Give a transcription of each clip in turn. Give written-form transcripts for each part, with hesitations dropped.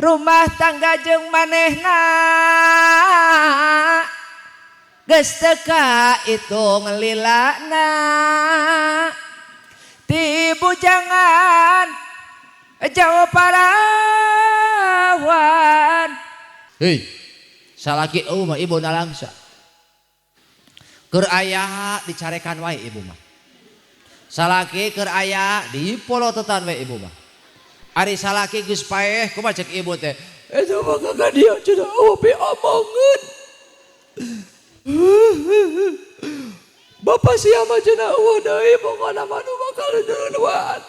Rumah tangga jeung manehna geus teu kaitung lilana ti bujangan jauh parawan. Hei, salaki eueuh mah ibu nalangsa. Keur aya dicarekan wae ibu mah. Salaki keur aya dipolototan wae ibu mah. Ari salaki geus paeh kumaha cek ibu teh? Eta mah kagak dia cenah eueuh piomongeun. Bapak sia mah cenah eueuh deui pokona mah nu bakal duluan.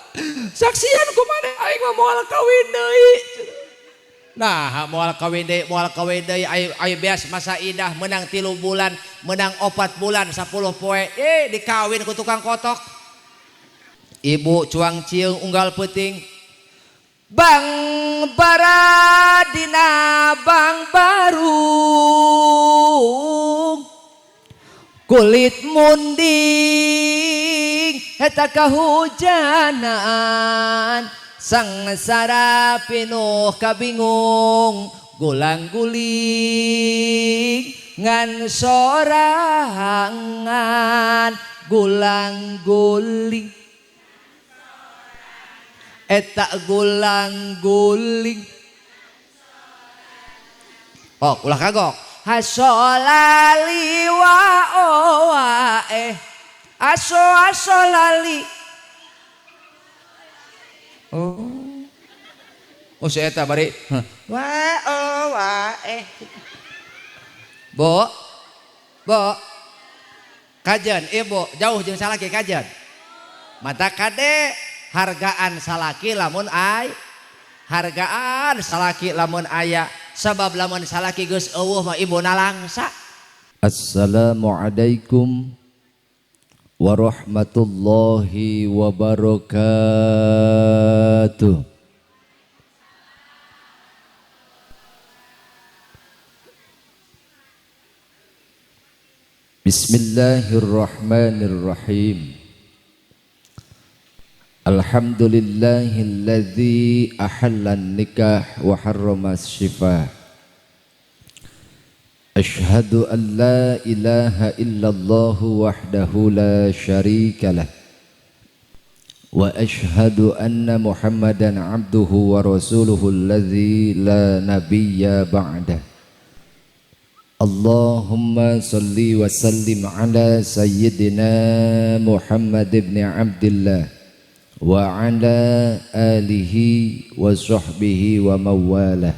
Saksian ku maneh aing mah moal kawin deui. Nah, moal kawin deui ayo beas masa idah menang 3 bulan, menang 4 bulan, 10 poe. Dikawin ku tukang kotok. Ibu cuang ciung unggal peuting. Bang baradina bang barung kulit munding eta kahujanan sangsara pinuh kabingung gulang guling ngan sorangan gulang guling eta gulang guling. Oh, ulah kagok. Hasolali wa owa eh aso asolali. Oh, oh si eta bari wa oh wa eh. Bo, bo, kajen ibu jauh jeung salaki kajen. Mata kade hargaan salaki lamun ay, hargaan salaki lamun aya. Sabab lamun salaki geus eueuh mah ibu nalangsa. Assalamualaikum warahmatullahi wabarakatuh. Bismillahirrahmanirrahim. Alhamdulillahilladzi ahallan nikah wa harrama syifah. Ashhadu an la ilaha illallah wahdahu la syarika lah. Wa ashhadu anna Muhammadan abduhu wa rasuluhu alladzi la nabiyya ba'dah. Allahumma salli wa sallim ala sayyidina Muhammad ibn Abdillah wa ala alihi wa sahbihi wa mawalah.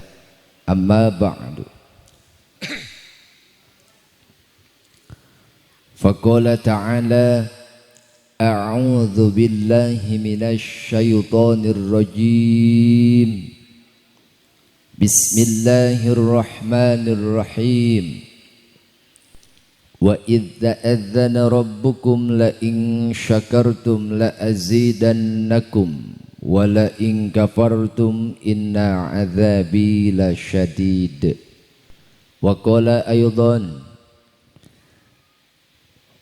Amma ba'du. Faqala ta'ala a'udzu billahi minasy syaithanir rajim. Bismillahirrahmanirrahim. Wa idz ta'adzana rabbukum la in syakartum la azidannakum wa la in kafartum inna 'adzabi lasyadid. Wa qala aidan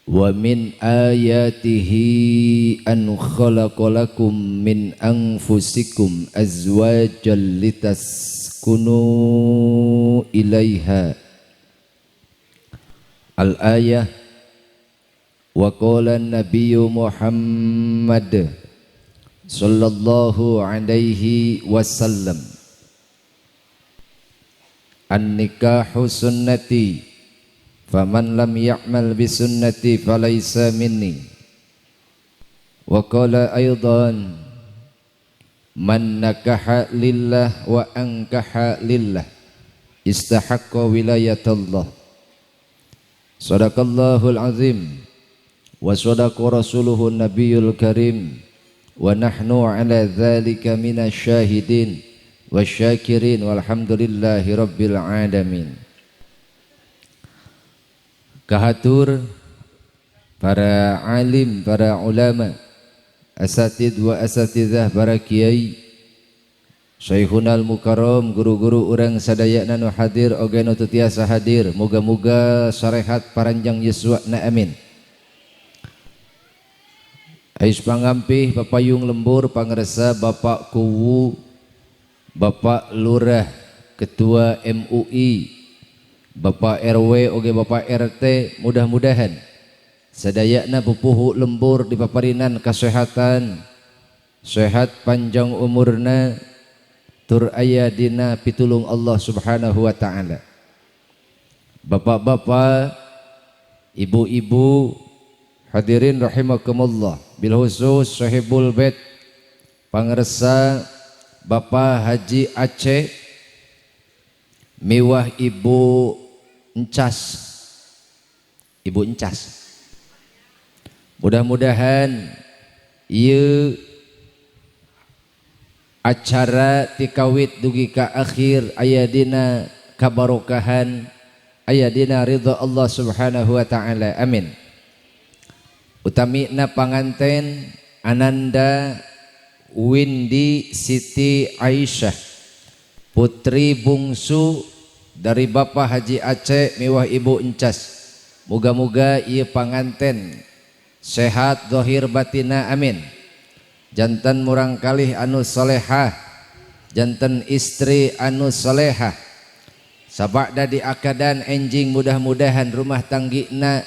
wa min ayatihi an khalaqalakum min anfusikum azwajan litaskunu ilaiha. Al-ayah. Wa qala an-nabiyyu Muhammad sallallahu alaihi wasallam an-nikahu sunnati faman lam ya'mal bi sunnati falaysa minni. Wa qala aidan man nakaha lillah wa ankaha lillah istahaqqa wilayatallah. Sadaqallahul azim wa sadaqa rasuluhu nabiyul karim wa nahnu ala dzalika minasyahidin wasyakirin walhamdulillahi rabbil alamin. Kahatur para alim, para ulama, asatid wa asatidzah, para kiai, Syekhunal Mukarram, guru-guru urang sadayana nu hadir oge nu teu tiasa hadir, muga-muga sarehat paranjang yuswana amin. Ais pangampih papayung lembur pangresa Bapak Kuwu, Bapak Lurah Ketua MUI, Bapak RW oge Bapak RT, mudah-mudahan sadayana pupuhu lembur di paparinan kesehatan, sehat panjang umurna, tur aya dina pitulung Allah Subhanahu wa taala. Bapak-bapak, ibu-ibu, hadirin rahimakumullah, bil khusus sahibul bait pangersa Bapak Haji Aceh miwah Ibu Encas. Ibu Encas. Mudah-mudahan ieu acara tikawit dugi ka akhir aya dina kabarokahan, aya dina ridha Allah Subhanahu wa taala. Amin. Utamina panganten Ananda Windy Siti Aisyah, putri bungsu dari Bapak Haji Aceh miwah Ibu Encas. Moga-moga ieu panganten sehat zahir batina, amin. Jantan murangkalih anu solehah, jantan istri anu solehah. Sabada diakadan enjing mudah-mudahan rumah tanggina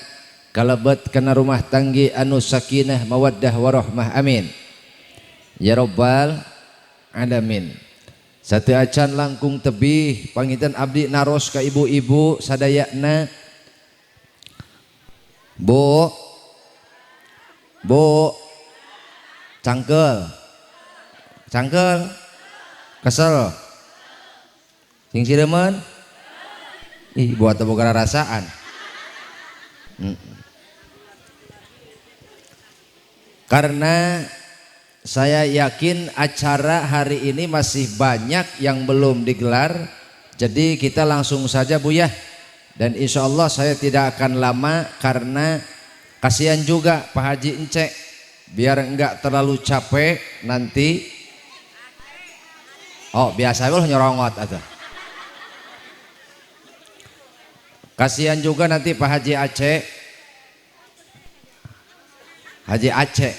kalebet kana rumah tanggi anu sakinah mawaddah warahmah, amin. Ya Rabbal alamin. Satu acan langkung tebih panginten abdi naros ka ibu-ibu sadayana. Bu, bu, cangkel, cangkel, kesel, sing siremen, ih buat boga rasaan. Karena saya yakin acara hari ini masih banyak yang belum digelar, jadi kita langsung saja Bu ya. Dan insya Allah saya tidak akan lama karena kasihan juga Pak Haji Encek, biar enggak terlalu capek nanti. Oh biasa loh nyorongot atau. Kasihan juga nanti Pak Haji Aceh, Haji Aceh,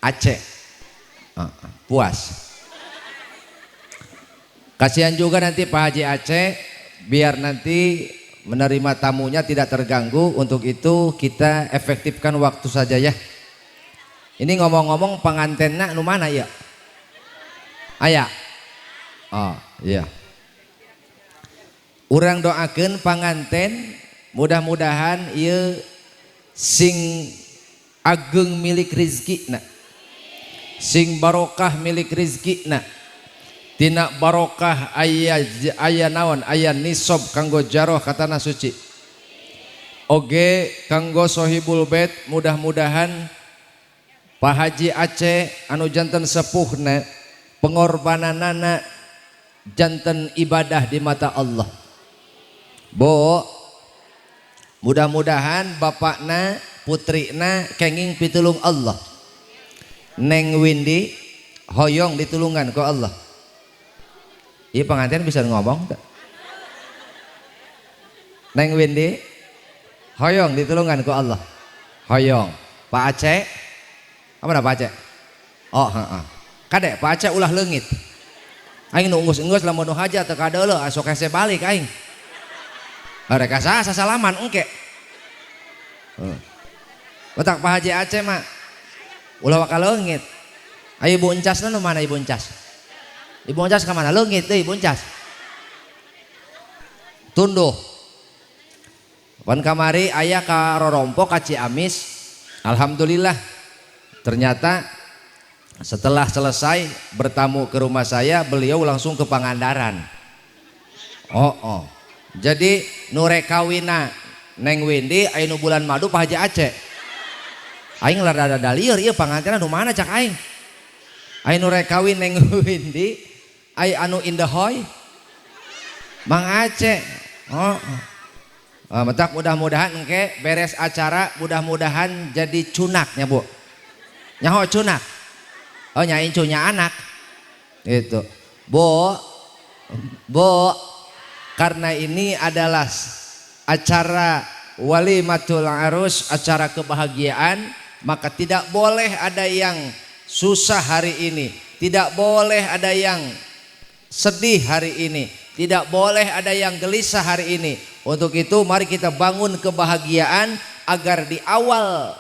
Aceh, puas. Kasihan juga nanti Pak Haji Aceh, biar nanti menerima tamunya tidak terganggu. Untuk itu kita efektifkan waktu saja ya. Ini ngomong-ngomong pengantenna nu mana ya? Aya. Oh iya. Urang doakeun panganten mudah-mudahan ieu sing ageng milik rizkina, sing barokah milik rizkina. Tina barokah aya aya naon, aya nisob kanggo jaroh ka tanah suci. Oge kanggo sohibul bait mudah-mudahan Pak Haji Aceh anu janten sepuhna pengorbananana janten ibadah di mata Allah. Bu, mudah-mudahan bapakna putrina kenging pitulung Allah. Neng Windy hoyong ditulungan ku Allah. Iya pengantin bisa ngomong tak? Neng Windy hoyong ditulungan ku Allah. Hoyong. Pak Aceh, apa Pak Aceh? Oh, heeh. Kadek Pak Aceh ulah leungit. Aing nu enggeus-enggeus lamun nu hajat teu kadeuleu asok hese balik aing. Mereka sasalaman engke. Batak Pak Haji Aceh mah ulah waka leungit. Ayo Ibu Encasna nu mana Ibu Encas? Ibu Encas ka mana? Leungit deui Ibu Encas. Tunduh. Pan kamari aya ka Rorompok ka Ciamis. Alhamdulillah. Ternyata setelah selesai bertamu ke rumah saya, beliau langsung ke Pangandaran. Oh, oh. Jadi nu rek kawina Neng Windy aya nu bulan madu Pak Haji Aceh. Aing rada lieur ieu pangantenna nu mana cak aing. Aya nu rek kawin Neng Windy, aya anu indahoy Mang Aceh. Oh. Oh, mentak mudah-mudahan engke beres acara mudah-mudahan jadi cunaknya Bu. Nyaho cunak. Oh nyain cunya anak. Itu. Bu. Bu. Karena ini adalah acara walimatul arus, acara kebahagiaan, maka tidak boleh ada yang susah hari ini, tidak boleh ada yang sedih hari ini. Tidak boleh ada yang gelisah hari ini. Untuk itu mari kita bangun kebahagiaan agar di awal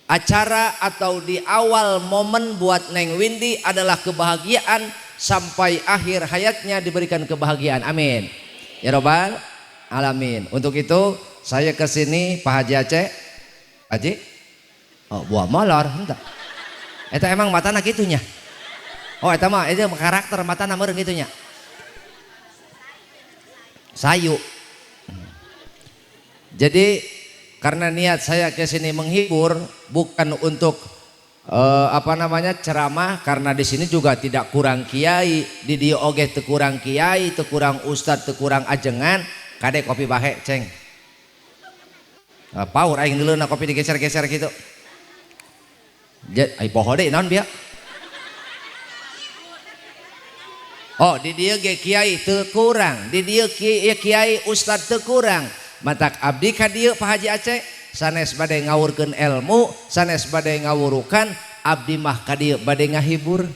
acara atau di awal momen buat Neng Windy adalah kebahagiaan sampai akhir hayatnya diberikan kebahagiaan. Amin. Ya robbal alamin. Untuk itu saya kesini Pak Haji Aceh. Haji? Oh, buah molor henteu. Eta emang matana kitunya. Oh, eta mah itu karakter matana meureun kitunya. Sayu. Jadi karena niat saya ke sini menghibur, bukan untuk ceramah, karena di sini juga tidak kurang kiai, di dieu oge teu kurang kiai, teu kurang ustad, teu kurang ajengan, kade kopi bahe ceng. Paur aing deuleuna kopi digeser-geser gitu. Ai poho deui naon bieu? Oh, di dieu ge kiai teu kurang, di dieu kiai ustad teu kurang. Matak abdi ka dieu Pak Haji Aceh sanes bade ngawurkeun ilmu, sanes bade ngawurukan, abdi mah ka dieu bade ngahibur.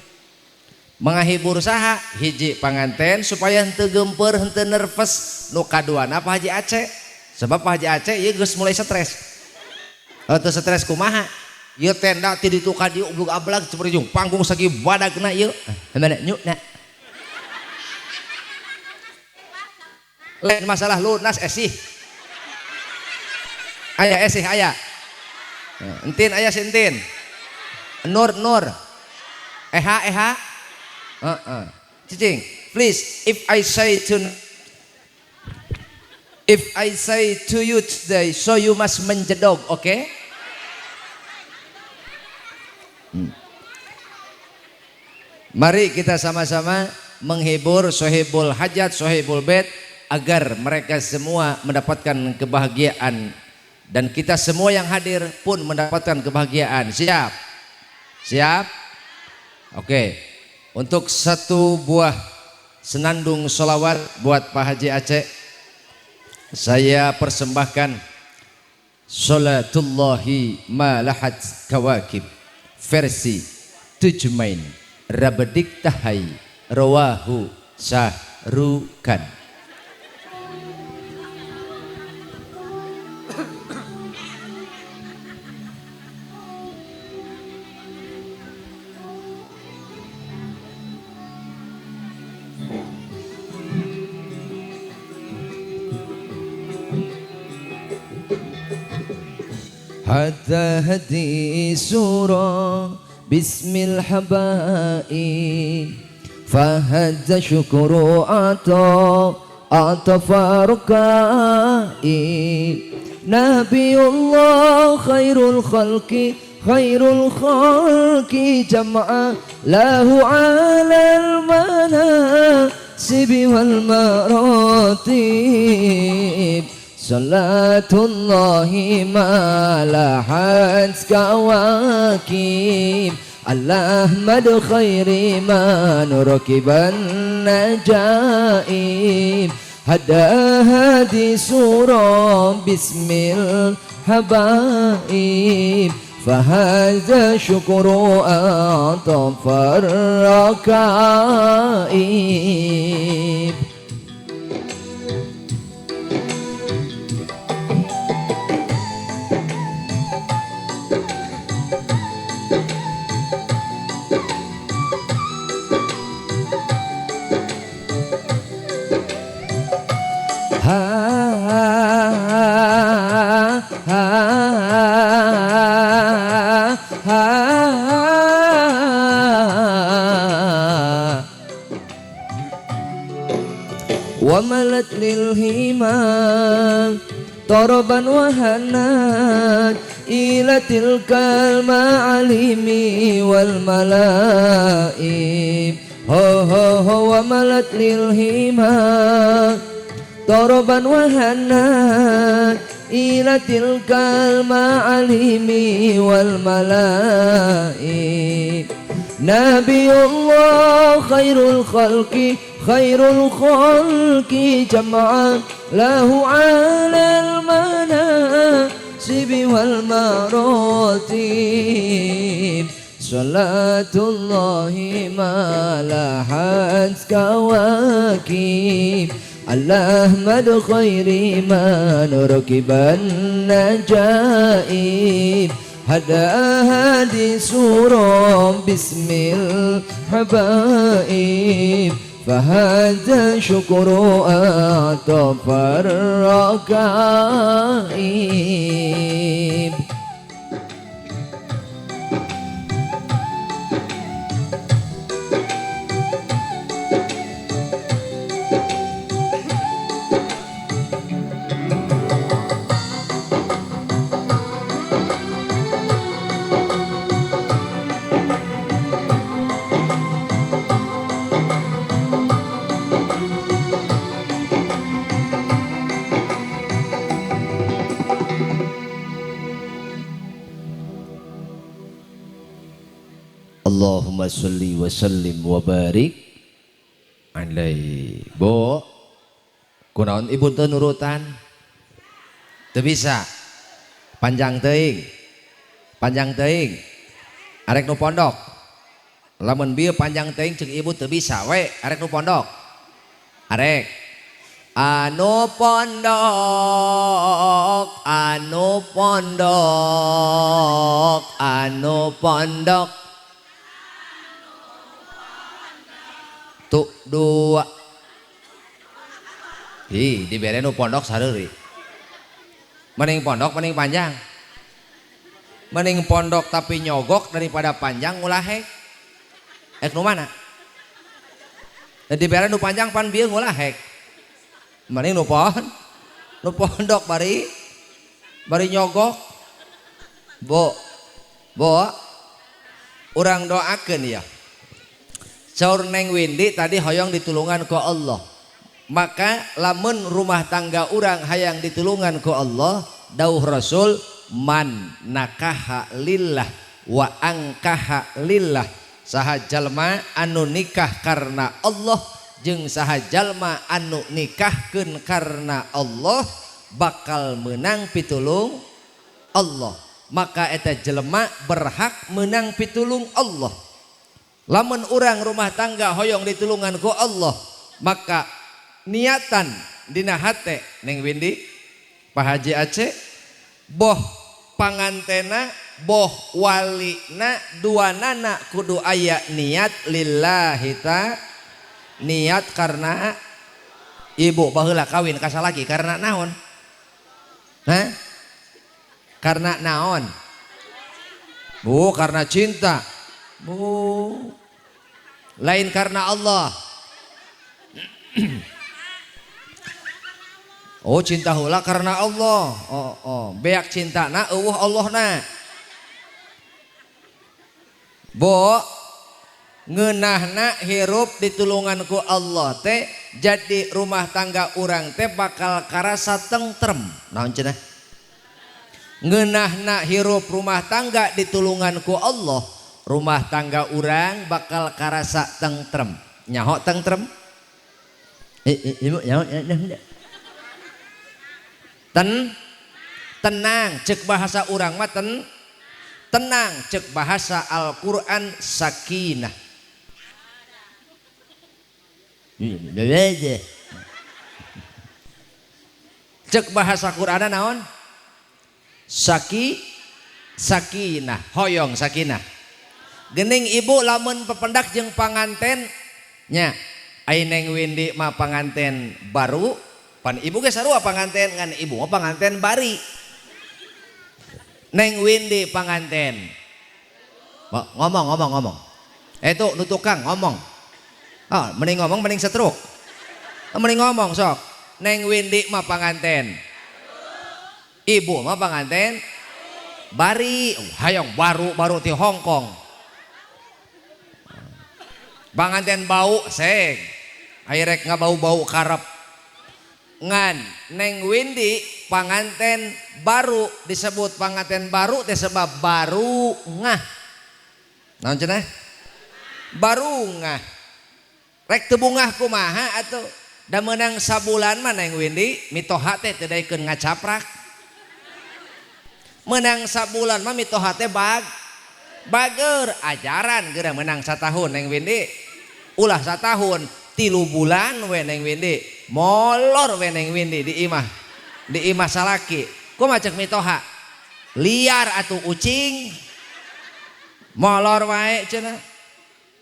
Mengahibur saha? Hiji panganten supaya henteu geumpeur, henteu nervous. Nu kaduana Pak Haji Aceh. Sebab Pak Haji Aceh ieu geus mulai stres. Teu stres kumaha? Ieu tenda ti ditu ka dieu ublug ablag ceperijung panggung sagi badagna ieu. Mana nyukna? Lain masalah lunas esih. Aya esih aya. Entin aya si entin. Nur nur. Eha eha. Cicing, please if I say to you today, so you must menjedog, oke? Okay? Mari kita sama-sama menghibur sohibul hajat, sohibul bait agar mereka semua mendapatkan kebahagiaan dan kita semua yang hadir pun mendapatkan kebahagiaan. Siap? Siap? Oke. Untuk satu buah senandung sholawat buat Pak Haji Aceh, saya persembahkan Sholatullahi malahat kawakib versi Tujmain Rabedik Tahai Rawahu Sahrukan. حتى هدي سورة باسم الحبائب فهز شكر أعطى أعطى فارقائي نبي الله خير الخلق خير الخلق جمعا له على المناسب والمراتب صلاة الله ما لحت كواكب الأحمد خير من ركب النجائب هدى هذه سورة باسم الحبائب فهذا شكر أعطى الركائب. وملت للهمام طربا وهنات إلى تلك المعالم والملائم هو هو هو وملت للهمام طربا وهنات إلى تلك المعالم والملائم نبي الله خير الخلق خير الخلق جمعا له على المناسب والمراتب Salatullahi ma lahat kawakib ala Ahmad khairi man rakiban najaib hada hadi surah bismil habaib fahadza syukru atafar rakaib. Allahumma sholli wa sallim wa barik alaihi. Bu, kunaon ibu teu nurutan? Teu bisa. Panjang teuing. Panjang teuing. Arek nu pondok. Lamun bieu panjang teuing ceuk ibu teu bisa we, arek nu pondok. Arek. Anu pondok, anu pondok, anu pondok. Tuh dua. Hi, dibere nu pondok sareuri. Mending pondok mending panjang. Mending pondok tapi nyogok daripada panjang ngulahek. Ek nu mana? Dibere nu panjang pan bieu ngulahek. Mending nu nu pondok bari nyogok. Bo. Bo. Urang doakeun ya. Saur Neng Windi tadi hoyong ditulungan ku Allah. Maka lamun rumah tangga urang hayang ditulungan ku Allah, dauh Rasul man nakaha lillah wa angkaha lillah. Saha jalma anu nikah karena Allah jeung saha jalma anu nikahkeun karena Allah bakal menang pitulung Allah. Maka eta jelema berhak menang pitulung Allah. Lamun urang rumah tangga hoyong ditulungan ku Allah, maka niatan dina hate Neng Windi, Pak Haji Aceh, boh pangantena, boh walina, duanana kudu aya niat lillahi ta, niat karena ibu baheula kawin ka salaki karena naon? Hah? Karena naon? Bu, karena cinta. Bu, lain karena Allah. Oh, cinta heula karena Allah. Oh, oh, beak cinta na eueuh Allah na. Bo, ngeunahna hirup ditulungan ku Allah teh jadi rumah tangga urang teh bakal karasa tentrem. Naon cenah? Ngeunahna hirup rumah tangga ditulungan ku Allah, rumah tangga urang bakal karasa tentrem. Nyaho tentrem? Ibu nyaho tenang cek bahasa urang mah tenang cek bahasa Al-Qur'an sakinah. Cek bahasa Qur'an naon? Sakinah, hoyong sakinah. Gening ibu lamun pependak jeung panganten nya. Ai Neng Windi mah panganten baru, pan ibu ge sarua panganten ngan ibu mah panganten bari. Neng Windi panganten. Ngomong. Itu nu tukang ngomong. Ah, mending ngomong mending setruk. Mending ngomong sok. Neng Windi mah panganten. Ibu mah panganten bari, hayang baru-baru ti Hong Kong. Panganten bau seg. Airek ngabau-bau karep. Ngan Neng Windi panganten baru disebut panganten baru teh sebab baru ngah. Naon cenah? Baru ngah. Rek teu bungah kumaha atuh? Da meunang sabulan mah Neng Windi mitoha teh teu daekeun ngacaprak. Meunang sabulan mah mitoha teh Bager ajaran geura menang satahun Neng Windy. Ulah satahun, 3 bulan we Neng Windy. Molor we Neng Windy di imah. Di imah salaki. Kumaha cek mitoha? Liar atuh ucing. Molor wae cenah.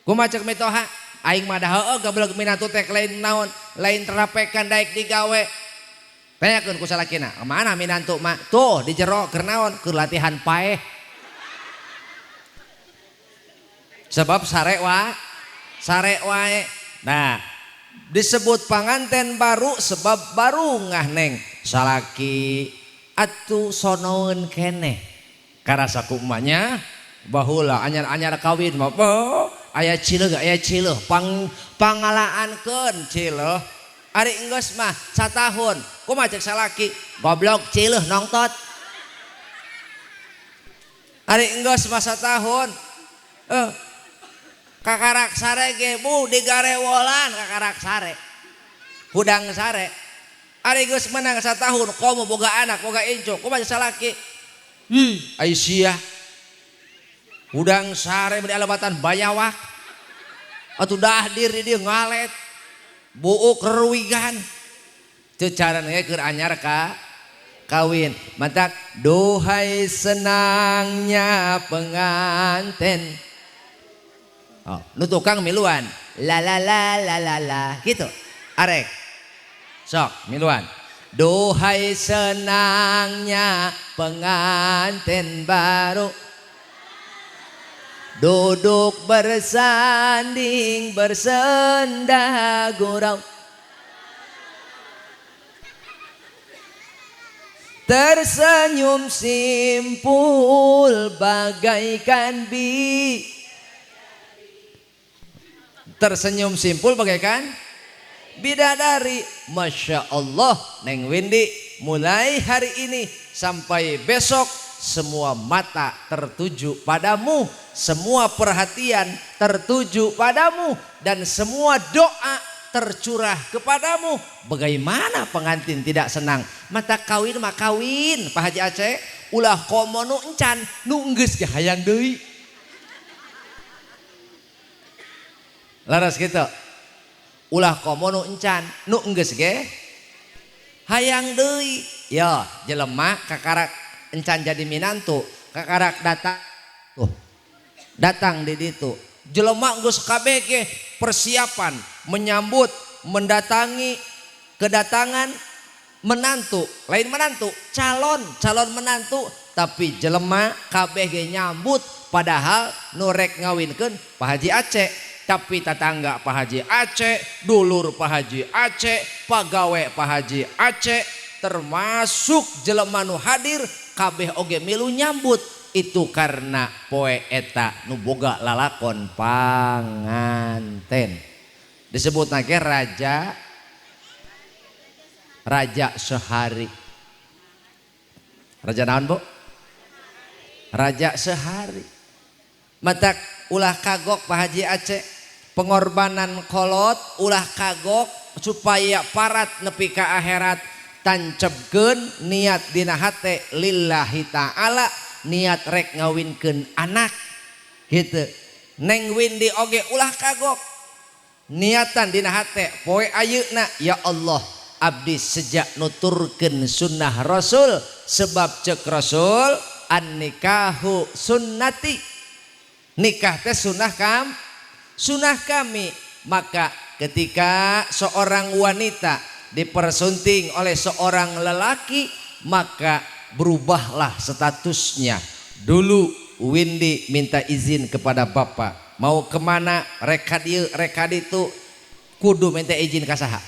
Kumaha cek mitoha? Aing mah da heueuh goblok minantu teh lain naon, lain terapekan daek digawe. Tanyakeun ku salakina, mana minantu mah? Tuh di jero keur naon? Keur latihan paeh. Sebab sare wae. Nah, disebut panganten baru sebab baru ngah neng salaki atuh sonoeun keneh. Karasa ku emaknya baheula anyar-anyar kawin mah aya cileuh aya cileuh pangalaankeun cileuh. Ari enggeus mah satahun kumaha cek salaki goblok cileuh nongtot. Ari enggeus mah satahun kakarak sare ge bu digarewolan kakarak sare hudang sare. Ari geus menang satahun komo boga anak boga incu kumaha salaki Aisyah hudang sare bade alebatan bayawak atuh dahdir di dieu ngalet buuk reruigan teu carana ge keur anyar ka kawin. Mantak duhai senangnya penganten. Oh, nu tukang miluan la la la la la la gitu arek sok miluan duhai senangnya pengantin baru duduk bersanding bersenda gurau tersenyum simpul bagaikan bi tersenyum simpul bagaikan bidadari. Masya Allah Neng Windy, mulai hari ini sampai besok semua mata tertuju padamu, semua perhatian tertuju padamu, dan semua doa tercurah kepadamu. Bagaimana pengantin tidak senang? Mata kawin mah kawin Pak Haji Aceh, ulah komo nu encan nu enggeus ge hayang deui. Laras gitu. Ulah komo nu encan nu enggeus ge hayang deui. Ya, jelema kakarak encan jadi minantu, kakarak datang tuh. Datang di ditu. Jelema geus kabeh ge persiapan menyambut, mendatangi kedatangan menantu, lain menantu, calon, calon menantu, tapi jelema kabeh ge nyambut padahal nu rek ngawinkeun Pak Haji Aceh. Tapi tetangga Pak Haji Aceh, dulur Pak Haji Aceh, pagawe Pak Haji Aceh, termasuk jelema nu hadir kabeh oge milu nyambut. Itu karena poe eta nu boga lalakon panganten. Disebutna ge raja raja sehari. Raja naon, Bu? Raja sehari. Matak ulah kagok Pak Haji Aceh, pengorbanan kolot ulah kagok supaya parat nepi ka akhirat. Tancebkeun niat dina hate lillahi ta'ala, niat rek ngawinkeun anak gitu. Neng Windy oge ulah kagok, niatan dina hate poe ayeuna ya Allah abdi sejak nuturkeun sunnah Rasul, sebab cek Rasul an nikahu sunnati, nikah teh sunnah kam, sunnah kami. Maka ketika seorang wanita dipersunting oleh seorang lelaki, maka berubahlah statusnya. Dulu Windy minta izin kepada bapak, mau kemana, reka dieu reka ditu, kudu minta izin ka saha?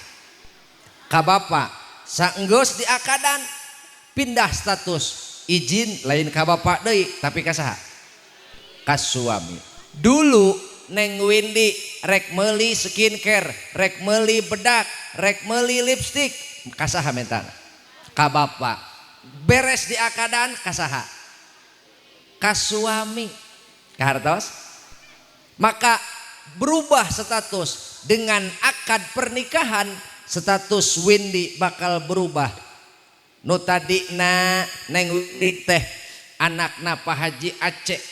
Ka bapak. Saenggeus diakadan pindah status, izin lain ka bapak deui tapi ka saha? Ka suami. Dulu Neng Windy rek meuli skincare, rek meuli bedak, rek meuli lipstik, ka saha mentana? Ka bapak. Beres diakadan ka saha? Ka suami. Kahartos? Maka berubah status dengan akad pernikahan, status Windy bakal berubah. Nu tadina Neng Windy teh anakna Pak Haji Aceh,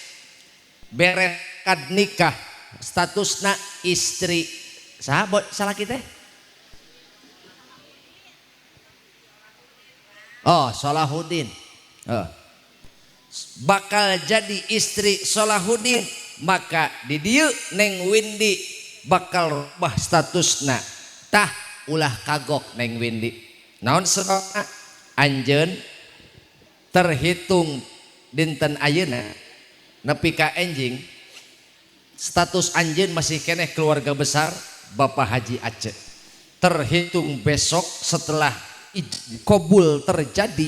Beres akad nikah statusna istri saha salaki teh? Oh, Salahuddin. Oh. Bakal jadi istri Salahuddin, maka di dieu Neng Windy bakal rubah statusna. Tah ulah kagok Neng Windy. Naon sebabna? Anjeun terhitung dinten ayeuna nepi ka enjing status anjeun masih keneh keluarga besar Bapak Haji Aceh. Terhitung besok setelah kobul terjadi,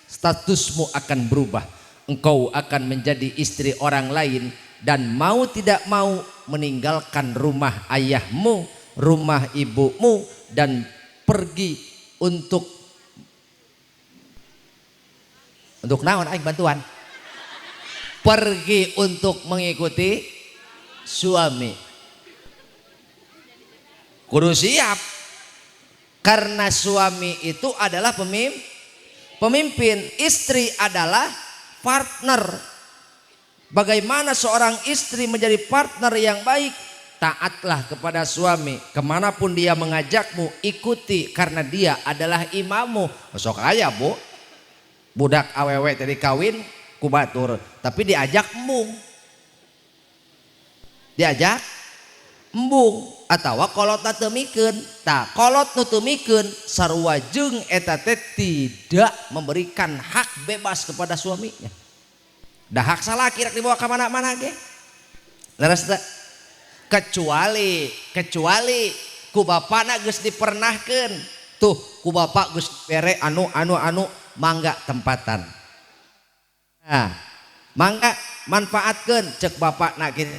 statusmu akan berubah. Engkau akan menjadi istri orang lain dan mau tidak mau meninggalkan rumah ayahmu, rumah ibumu, dan pergi untuk naon aing bantuan. Pergi untuk mengikuti suami. Kudu siap. Karena suami itu adalah pemimpin, istri adalah partner. Bagaimana seorang istri menjadi partner yang baik? Taatlah kepada suami. Kemanapun dia mengajakmu, ikuti karena dia adalah imammu. Sok aya bu, budak awewe tadi kawin ku batur, tapi diajak embung. Diajak embung atawa kolotna teu mikeun. Tah kolot nu teu mikeun sarua jeung eta teh tidak memberikan hak bebas kepada suaminya. Dah hak salaki rek dibawa ka mana-mana ge. Leres teu? Kecuali ku bapana geus dipernahkeun. Tuh ku bapak geus bere anu anu anu mangga tempatan. Nah, mangga manfaatkeun cek bapakna kitu.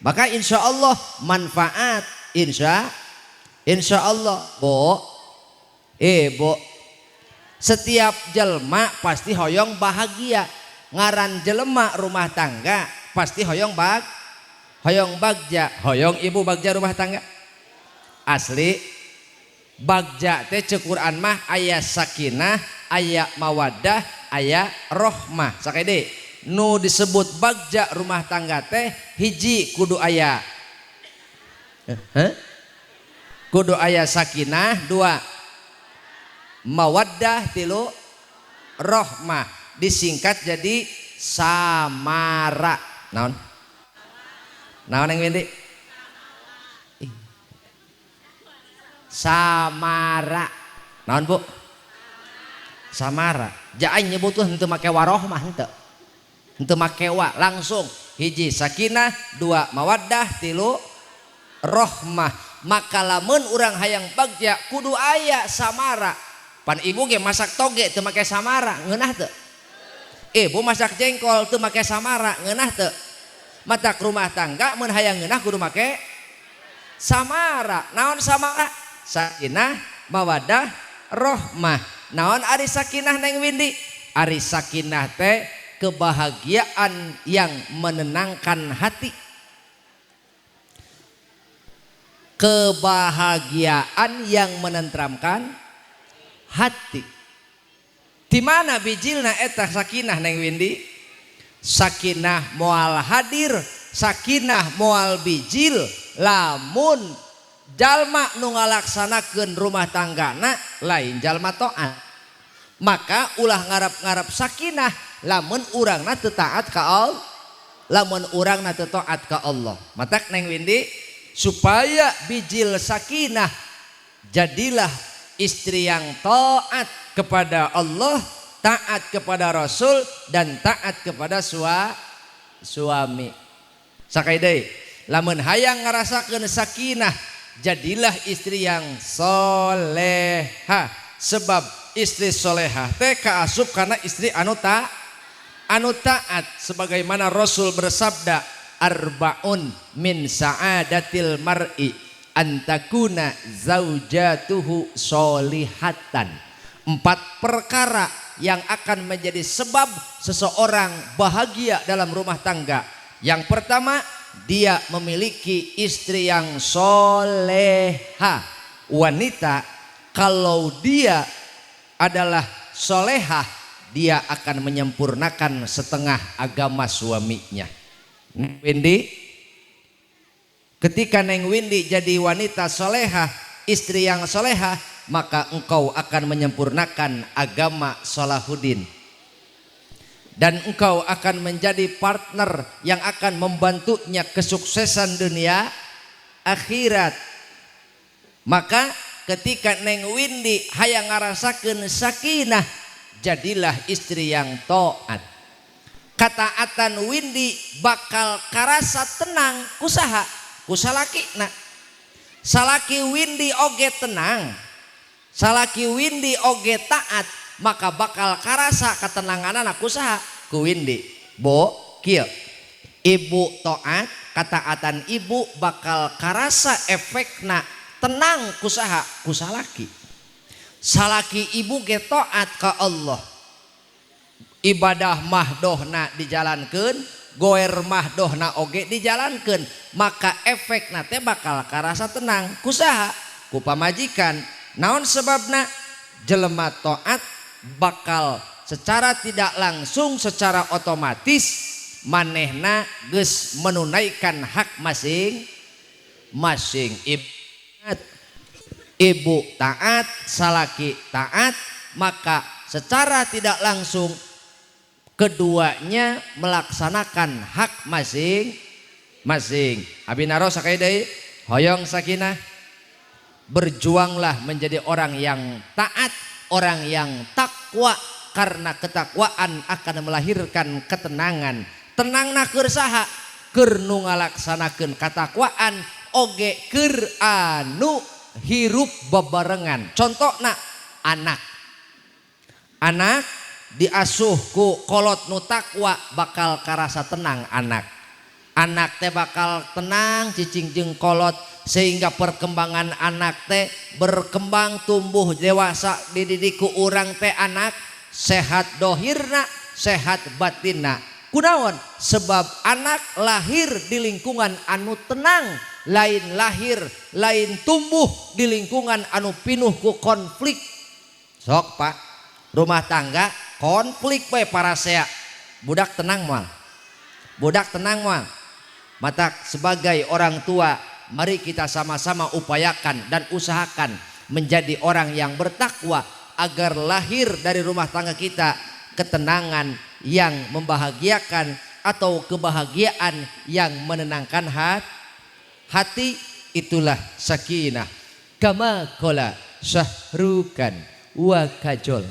Maka insya Allah manfaat, insya Allah, bu, bu, setiap jelma pasti hoyong bahagia. Ngaran jelema rumah tangga pasti hoyong hoyong bagja, hoyong ibu bagja rumah tangga. Asli bagja teh cek Quran mah aya sakinah, aya mawaddah, aya rohmah. Sakede nu disebut bagja rumah tangga teh hiji kudu aya, kudu aya sakinah, dua mawaddah, tilu rohmah. Disingkat jadi samara. Naon? Naon yang Windy? Samara. Naon bu? Samara. Jaan nyebut tuh henteu make warohmah henteu. Henteu make wa, langsung hiji sakinah, dua mawaddah, tilu rohmah. Maka lamun urang hayang bagja kudu aya samara. Pan ibu ge masak toge teu make samara, ngeunah teu? Ibu masak jengkol teu make samara, ngeunah teu? Matak rumah tangga mun hayang ngeunah kudu make samara. Naon samara? Sakinah, mawaddah, rohmah. Naon ari sakinah Neng Windy? Ari sakinah teh kebahagiaan yang menenangkan hati. Kebahagiaan yang menenteramkan hati. Di mana bijilna eta sakinah Neng Windy? Sakinah moal hadir, sakinah moal bijil lamun jalma nu ngalaksanakeun rumah tanggana lain jalma taat. Maka ulah ngarap-ngarap sakinah lamun urangna teu taat ka Allah, lamun urangna teu taat ka Allah. Matak Neng Windy supaya bijil sakinah jadilah istri yang taat kepada Allah, taat kepada Rasul, dan taat kepada suami. Sakai deui, lamun hayang ngarasakeun sakinah, jadilah istri yang soleha. Sebab istri solehah teh kaasup karena istri anu taat. Sebagaimana Rasul bersabda, arbaun min sa'adatil mar'i antakuna zaujatuhu solihatan. Empat perkara yang akan menjadi sebab seseorang bahagia dalam rumah tangga. Yang pertama, dia memiliki istri yang soleha. Wanita kalau dia adalah solehah, dia akan menyempurnakan setengah agama suaminya. Windy, ketika Neng Windy jadi wanita solehah, istri yang solehah, maka engkau akan menyempurnakan agama Solahuddin. Dan engkau akan menjadi partner yang akan membantunya kesuksesan dunia akhirat. Maka ketika Neng Windy hayang ngarasakeun sakinah, jadilah istri yang taat. Kataatan Windy bakal karasa tenang kusaha? Ku salakina. Salaki Windy oge tenang, salaki Windy oge taat, maka bakal karasa ketenanganana kusaha? Ku Windy. Bo kieu, ibu taat, kataatan ibu bakal karasa efekna tenang kusaha? Ku salaki. Salaki ibu ge taat ka Allah, ibadah mahdohna dijalankeun, goer mahdohna oge dijalankeun, maka efekna teh bakal karasa tenang kusaha? Ku pamajikan. Naon sebabna? Jelema taat bakal secara tidak langsung, secara otomatis manehna geus menunaikan hak masing-masing. Ibu taat, salaki taat, maka secara tidak langsung keduanya melaksanakan hak masing-masing. Abi naros sakali deui, hoyong sakinah, berjuanglah menjadi orang yang taat, orang yang takwa, karena ketakwaan akan melahirkan ketenangan. Tenangna keur saha? Keur nu ngalaksanakeun katakwaan oge keur anu hirup bebarengan. Contohna anak. Anak diasuh ku kolot nu takwa bakal karasa tenang anak. Anak teh bakal tenang cicing jeung kolot, sehingga perkembangan anak teh berkembang tumbuh dewasa dididik ku urang teh anak sehat dohirna, sehat batinna. Kunaon? Sebab anak lahir di lingkungan anu tenang, lain lahir, lain tumbuh di lingkungan anu pinuh ku konflik. Sok Pak, rumah tangga konflik bae parasea. Budak tenang moal. Budak tenang moal. Matak sebagai orang tua, mari kita sama-sama upayakan dan usahakan menjadi orang yang bertakwa agar lahir dari rumah tangga kita ketenangan yang membahagiakan atau kebahagiaan yang menenangkan hati. Itulah sakinah. Kama qala Syahrukan wa Kajol.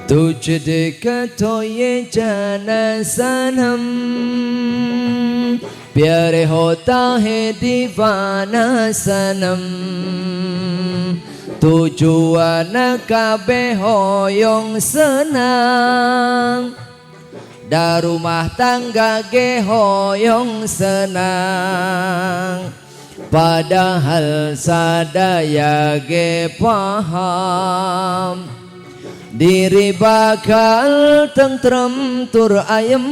तुझ देखा तो ये जाना सनम, प्यार होता है दीवाना सनम, tujuan kabeh hoyong senang, da rumah tangga ge hoyong senang, padahal sadaya ge paham diri bakal tentrem tur ayem,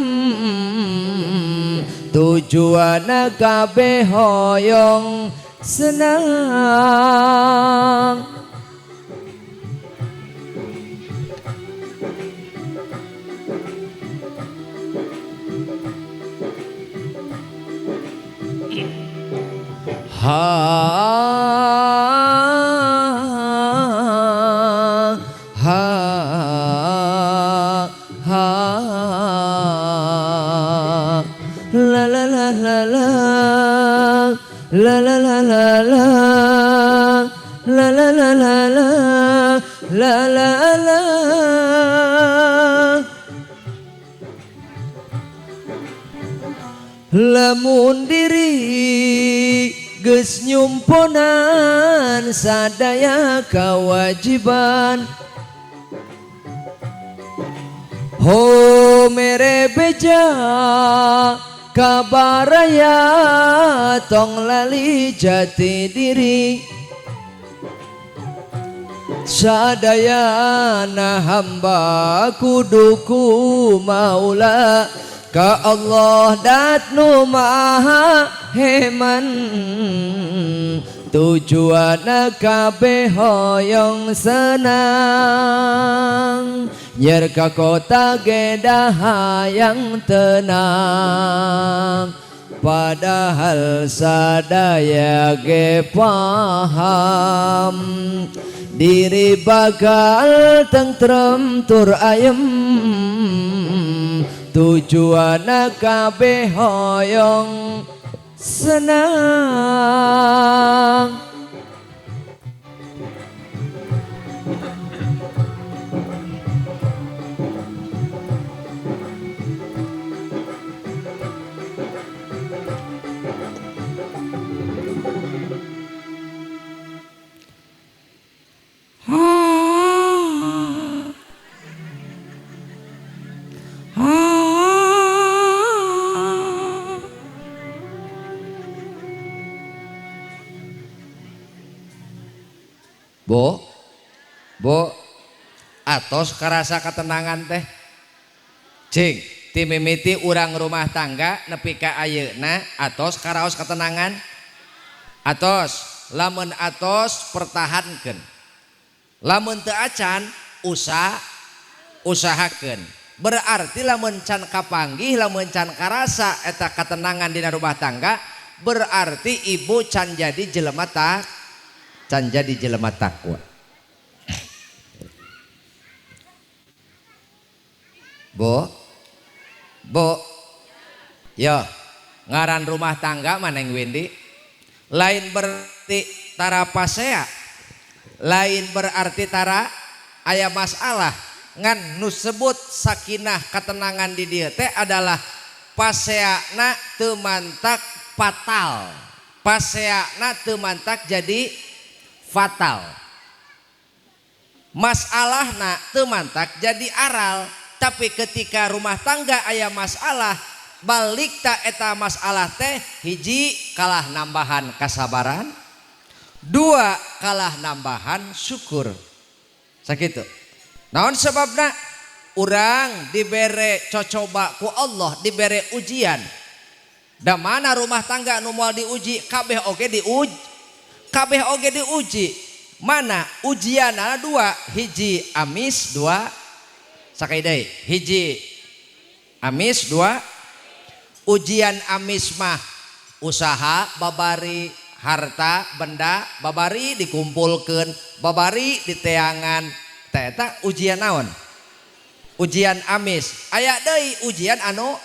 tujuan kabeh hoyong senang. Ha ha ha la la la la la la la la la la la la la la la la la. Lamun diri geus nyumponan sadaya kewajiban, ho mere beja Kabaraya tong lali jati diri. Sadayana hamba kuduku maula ka Allah dat nu maha heman. Tujuana kabeh hoyong senang nyer ka kota gedah hayang tenang. Padahal sadaya ge paham diri bakal tentrem tur ayem. Tujuana kabeh hoyong senang. Bo, bo, atos karasa ketenangan teh. Cing, timimiti urang rumah tangga nepi ka ayeuna atos karaos ketenangan. Atos, lamun atos pertahankeun. Lamun teu acan usahakeun. Berarti lamun can kapanggih, lamun can karasa eta ketenangan dina rumah tangga, berarti ibu can jadi jelema tak can jadi jelema takwa. Bo, bo, yo, ngaran rumah tangga maneng Windy, lain berarti tara pasea, lain berarti tara aya masalah. Ngan nu sebut sakinah ketenangan di dieu teh adalah paseana teu mantak fatal, paseana teu mantak jadi fatal. Masalahna teu mantak jadi aral, tapi ketika rumah tangga aya masalah, balik ta eta masalah teh hiji kalah nambahan kasabaran, dua kalah nambahan syukur. Sakitu. Naon sebabna? Urang dibere cocoba ku Allah, dibere ujian. Da mana rumah tangga nu moal diuji, kabeh oge diuji. Kabeh oge diuji. Mana ujianana dua, hiji amis dua sakai deui. Hiji amis dua. Ujian amis mah usaha babari, harta benda babari dikumpulkeun, babari diteangan. Teh eta ujian naon? Ujian amis. Aya deui ujian anu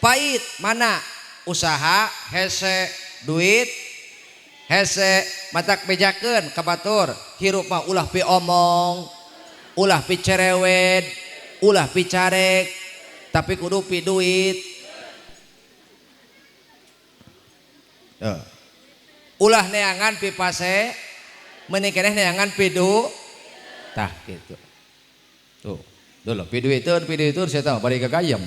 pahit, mana usaha hese duit hese matak bejakeun ka batur, hirup mah ulah pi omong, ulah pi cerewet, ulah pi carek, tapi kudu pi duit. Ulah neangan pi pase, mending keneh neangan pi du. Tah gitu. Tuh, dulu pi duiteun saya tahu bari gagayem.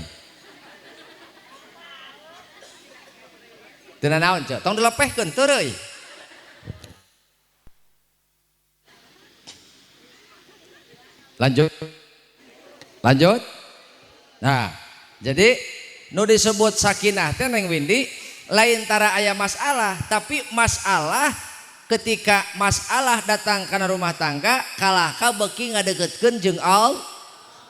Teu nanaon ceu, tong dilepehkeun teureui. Lanjut. Lanjut. Nah, jadi nu disebut sakinah teh Neng Windy lain tara aya masalah, tapi masalah ketika masalah datang kana rumah tangga kalah ka beuki ngadeukeutkeun jeung Allah,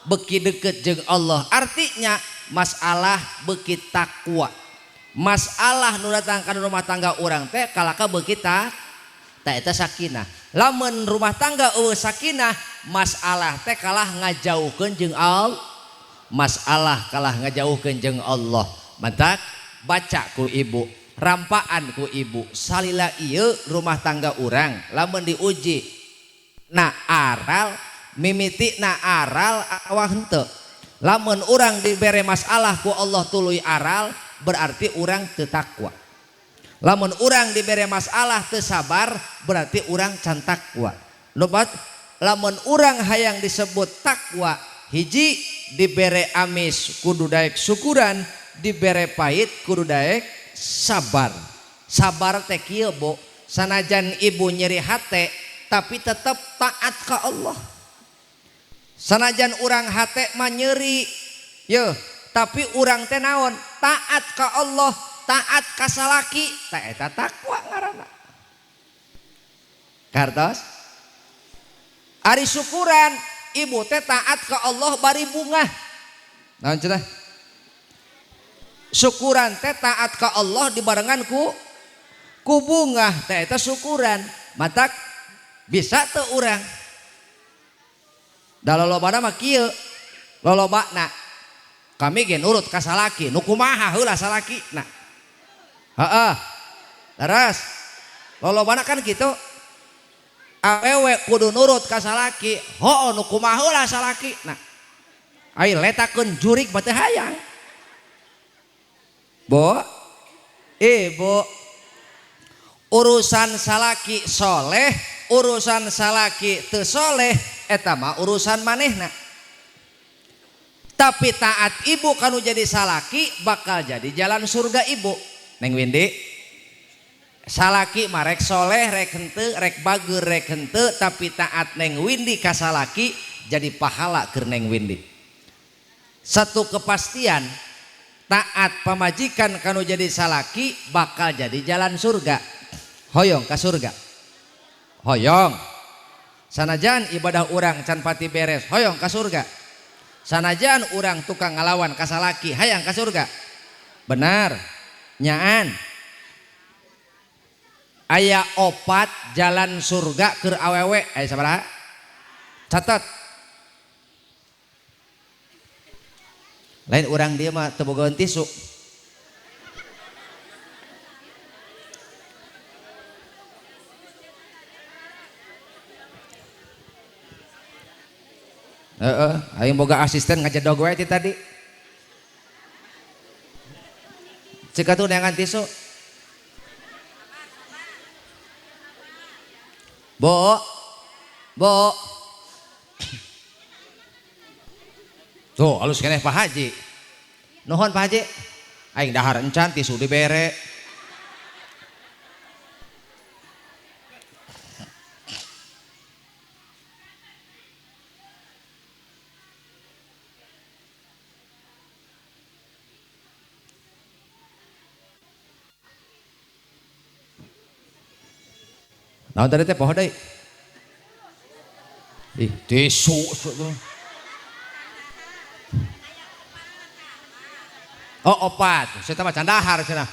beuki deukeut jeung Allah. Artinya masalah beuki takwa. Masalah nu datang kana rumah tangga urang teh kalah ka beuki ta eta sakinah. Lamun rumah tangga eueuh sakinah, masalah teh kalah ngajauhkeun jeung Allah, masalah kalah ngajauhkeun jeung Allah. Mantak baca ku ibu, rampaan ku ibu, salila ieu rumah tangga urang lamun diuji na aral, mimiti na aral awah henteu. Lamun urang dibere masalah ku Allah tuluy aral, berarti urang teu takwa. Lamun urang dibere masalah teu sabar, berarti urang can takwa. Lupat, lamun urang hayang disebut takwa, hiji dibere amis kudu daek syukuran, Dibere pahit kudu daek sabar. Sabar teh kieu Bu, sanajan ibu nyeri hate tapi tetep taat ka Allah. Sanajan urang hate mah nyeri yeuh, tapi urang teh naon? Taat ka Allah, taat ka salaki, tah eta takwa ngaranna. Kartos? Ari syukuran ibu teh taat ka Allah bari bungah. Naon cenah? Syukuran teh taat ka Allah dibarengan ku bungah teh eta syukuran. Matak bisa teu urang. Da lolobana mah kieu. Lolobana kami ge nurut ka salaki, nu kumaha heula salakina. Heeh. Leres. Lolobana kan kitu. Awewe kudu nurut ka salaki, hooh nu kumaha heula salakina. Ai letakeun jurik mah teu hayang. Bo, ibu, urusan salaki soleh, urusan salaki teu soleh, eta mah urusan manehna. Tapi taat ibu kanu jadi salaki bakal jadi jalan surga ibu. Neng Windy, salaki mah rek soleh, rek henteu, rek bager, rek henteu, tapi taat Neng Windy ka salaki jadi pahala keur Neng Windy. Satu kepastian, taat pamajikan kanu jadi salaki bakal jadi jalan surga. Hoyong ka surga. Hoyong. Sanajan ibadah urang can pati beres, hoyong ka surga. Sanajan urang tukang ngalawan ka salaki, hayang ka surga. Benar. Nyaan. Aya opat jalan surga keur awewe, aya sabaraha? Catat. Lain urang dia mah teu bogaeun tisu. Heeh, aing boga asisten ngajedog we ti tadi. Cek atuh neangan tisu. Bo. Bo. Tuh, alus keneh Pak Haji. Nuhun Pak Haji. Aing dahar encan tisu dibere. Naon tadi teh poho deui? Ih, tisu. Oh, opat. Saya mah can dahar cenah.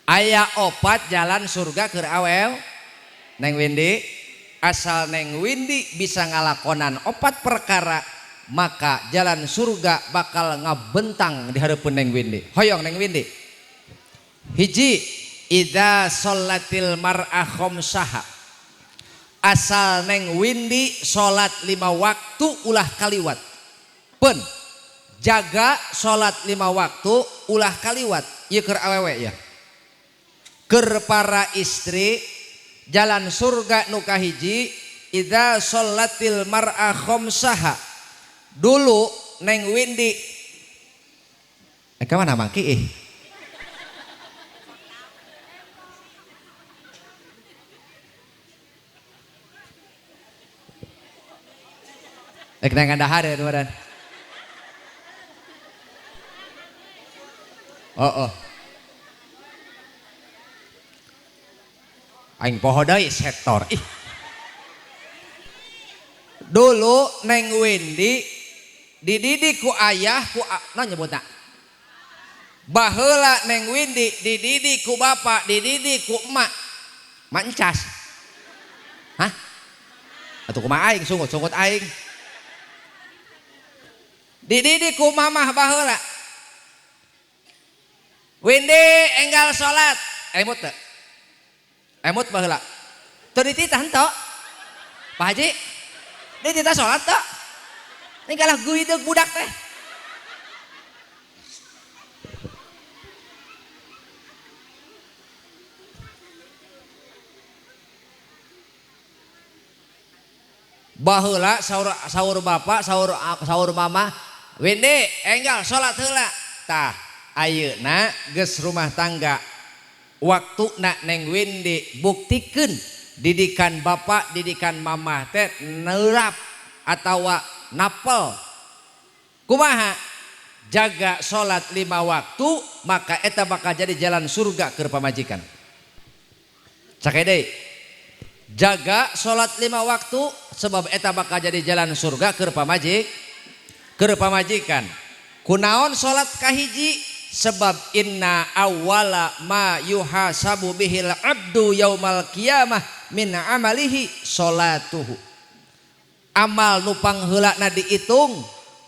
Aya opat jalan surga keur awew. Neng Windy, asal Neng Windy bisa ngalakonan opat perkara, maka jalan surga bakal ngabentang di hareupeun Neng Windy. Hoyong Neng Windy. Hiji, idza sholatil mar'ah khamsaha. Asal Neng Windy salat 5 waktu ulah kaliwat. Pen, jaga salat 5 waktu ulah kaliwat. Ieu keur awewe ya. Keur para istri jalan surga nu kahiji idza sholatil mar'ah khamsaha. Dulu Neng Windy ka mana mangki ih? Rek neangan dahar ya kemarin. Oh, oh. Aing poho deui sektor. Ih. Dulu Neng Windy dididik ku ayah ku naon nyebutna? Baheula Neng Windy dididik ku bapak, dididik ku emak. Mak encas. Hah? Atuh kumaha aing sungut-sungut aing. Dididik ku mamah baheula. Windy enggal salat. Emut teu? Emut baheula. Teu dititah henteu. Pak Haji, dititah salat teu? Enggalah guideug budak teh. Baheula saur bapak, saur mama, Windi enggal salat heula. Tah, ayeuna geus rumah tangga. Waktuna Neng Windi buktikeun didikan bapak, didikan mama teh neurap atawa napel. Kumaha? Jaga salat 5 waktu, maka eta bakal jadi jalan surga keur pamajikan. Sakede. Jaga salat 5 waktu sebab eta bakal jadi jalan surga keur pamajikan. Kunaon salat kahiji? Sebab inna awwala ma yuhasabu bihil abdu yaumal qiyamah min amalihi salatuhu. Amal nu pangheulana diitung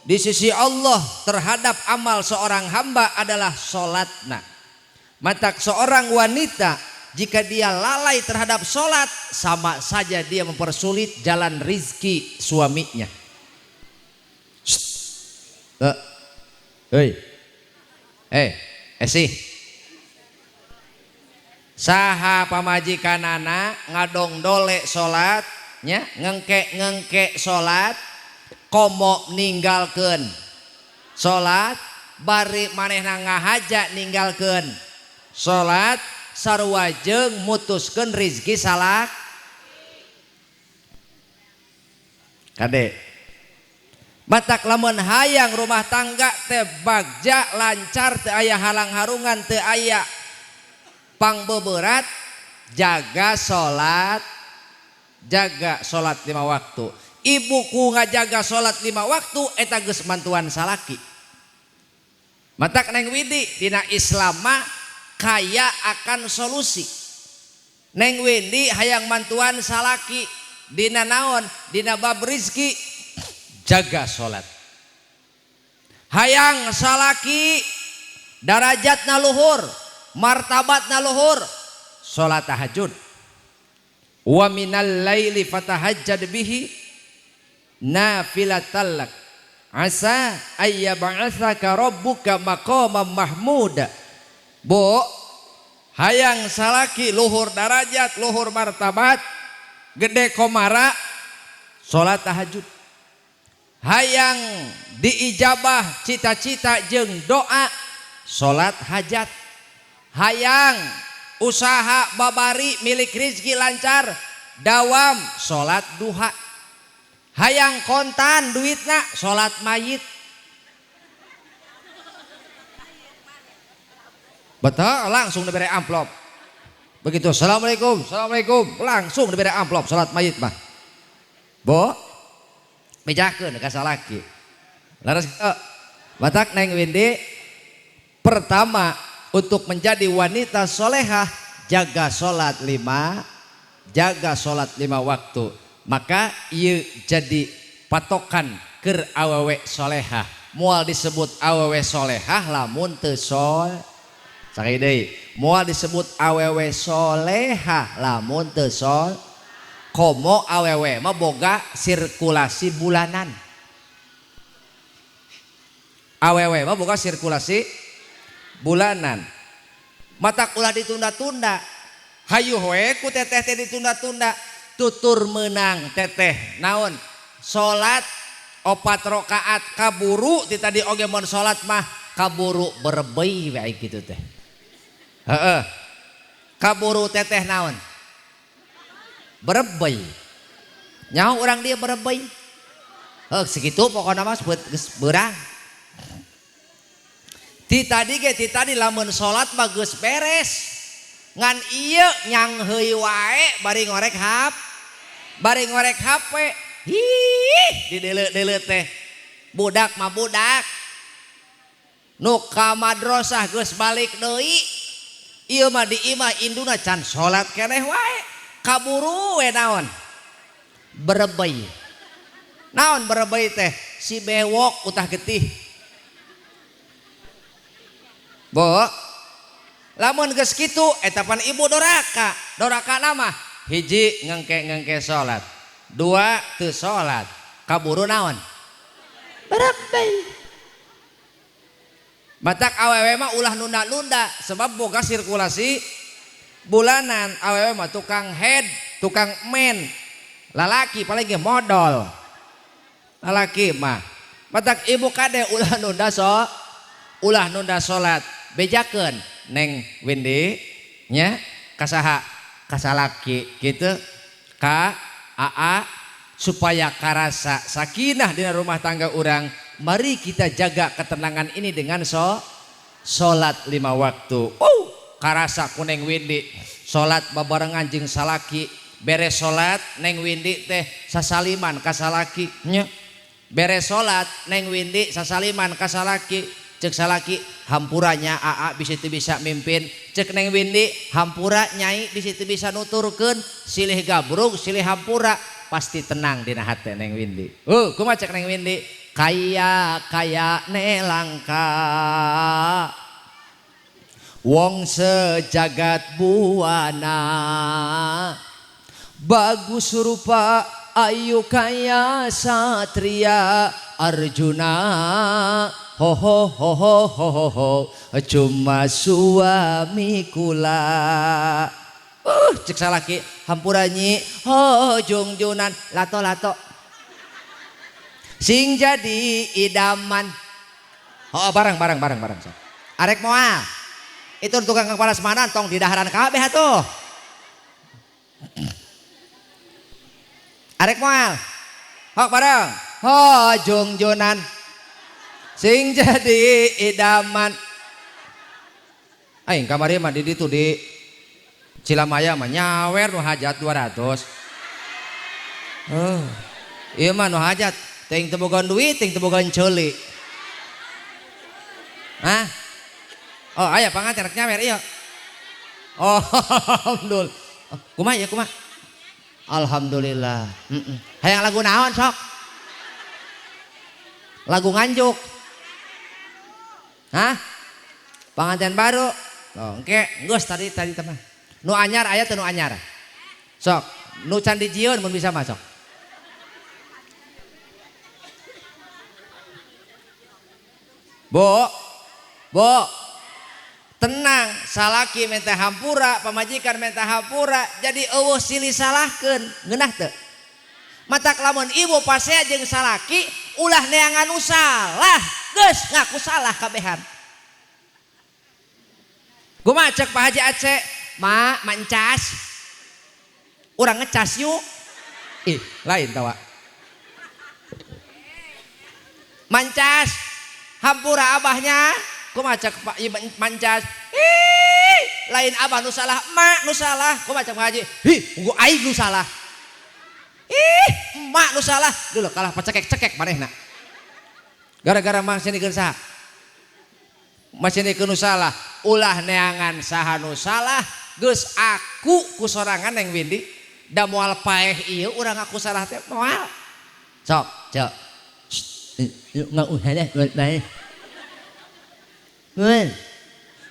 di sisi Allah terhadap amal seorang hamba adalah salatna. Matak seorang wanita jika dia lalai terhadap salat, sama saja dia mempersulit jalan rizki suaminya. Hei. Esih. Saha pamajikanana ngadongdole salat nya, ngengke-ngengke salat, komo ninggalkeun salat, bari manehna ngahaja ninggalkeun salat, sarua jeung mutuskeun rizki salak. Kade. Matak lamun hayang rumah tangga teh bagja lancar, teu aya halang harungan, teu aya pangbeberat, jaga salat 5 waktu. Ibuku ngajaga salat 5 waktu eta geus mantuan salaki. Matak Neng Windi dina Islam mah kaya akan solusi. Neng Windi hayang mantuan salaki dina naon? Dina bab rizki, jaga salat. Hayang salaki darajatna luhur, martabatna luhur, salat tahajud. Wa minal laili fatahajjad bihi nafilatal lak asa ayyab'atsaka rabbuka maqaman mahmuda. Bu, hayang salaki luhur darajat, luhur martabat, gede komara, salat tahajud. Hayang diijabah cita-cita jeung doa, salat hajat. Hayang usaha babari milik rizki lancar, dawam salat duha. Hayang kontan duitna, salat mayit. Betul, langsung diberi amplop. Begitu assalamualaikum, assalamualaikum, langsung diberi amplop salat mayit mah. Bo, mejakeun ka salaki. Laras batak Neng Windi, pertama untuk menjadi wanita solehah, jaga salat 5 waktu. Maka ieu jadi patokan keur awewe solehah. Moal disebut awewe solehah lamun teu sol. Sakali deui, moal disebut awewe solehah lamun teu sol. Komo awewe mah boga sirkulasi bulanan. Awewe mah boga sirkulasi bulanan. Matak ulah ditunda-tunda. Hayu we ku teteh teh ditunda-tunda. Tutur menang teteh naon? Salat 4 rakaat kaburu ti tadi oge mun salat mah kaburu berbei we kitu teh. Heeh. Kaburu teteh naon? Berebei. Nyaho urang dia berebei. Heuh segitu pokona mah geus beurang. Ti tadi ge ti tadi lamun salat mah geus beres. Ngan ieu nyangheui wae bari ngorek HP. Bari ngorek HP. Hih, dideuleu-deuleu teh. Budak mah budak. Nu ka madrasah geus balik deui. Ieu mah di imah induna can salat keneh wae. Kaburu we naon? Berebei. Naon berebei teh? Si bewok utah getih. Bo, lamun geus kitu eta pan ibu doraka. Doraka nama hiji ngengke-ngengke salat, dua teu salat, kaburu naon? Berebei. Matak awewe mah ulah nunda-nunda sebab boga sirkulasi bulanan. Awewe mah tukang head, tukang men. Lalaki paling ge modal. Lalaki mah. Matak ibu kade ulah nunda so, ulah nunda salat, bejakeun Neng Windy nya kasaha kasalaki gitu ka aa supaya karasa sakinah dina rumah tangga urang. Mari kita jaga ketenangan ini dengan salat 5 waktu. Oh, karasa ku Neng Windy salat babarengan jeung salaki, beres salat Neng Windy teh sasaliman ka salaki nya. Beres salat Neng Windy sasaliman ka salaki, cek salaki hampura nya aa bisi teu bisa mimpin, cek Neng Windy hampura nyai bisi teu bisa nuturkeun, silih gabrug silih hampura pasti tenang dina hate Neng Windy. Kumaha cek Neng Windy? Kaya kaya ne langka wong sejagat buana, bagus rupa ayu kaya satria Arjuna, ho ho ho ho ho ho ho, cuma suami kula. Cek salaki hampura nyi, ho jungjunan lato lato sing jadi idaman. Oh barang barang barang barang so. Arek moal itu tukang kepala semanan tong di daharan kabeh atuh. Arek moal hok bareng ho jungjunan sing jadi idaman. Aing kamari mah di ditu di Cilamaya mah nyawer nu hajat 200. Ieu mah nu hajat teuing teu boga duit, teuing teu boga ceuli. Hah? Oh, aya panganten rek nyawer ieu. Oh, alhamdulillah. Kumaha ieu kumaha? Alhamdulillah. Hayang lagu naon sok? Lagu Nganjuk. Hah? Panganten baru. Oh, engke geus tadi tadi teh mah. Nu anyar aya teu nu anyar? Sok, nu can dijieun mun bisa mah sok. Bu, bu, tenang, salaki minta hampura, pamajikan minta hampura, jadi eueuh silih salahkeun, ngeunah teu? Matak lamun ibu pasea jeung salaki ulah neangan nu salah, geus ngaku salah kabehan. Kumaha cek Pak Haji Aceh? Ma, mancas. Urang ngecas yuk. Ih, lain tawa. Mancas. Hampura abahnya. Kumaha cek Pak mancas? Ih, lain abah nu salah, emak nu salah. Kumaha cek Pak Haji? Ih, gua aing nu salah. Ih, emak nu salah. Dulu kalah pacekek-cekek manehna. Gara-gara masih nikeun saha? Masih nikeun nu salah. Ulah neangan saha nu salah, geus aku ku sorangan Neng Windy. Da moal paeh ieu urang aku salah teh moal. Sok, cek. Nggak usah deh, bae.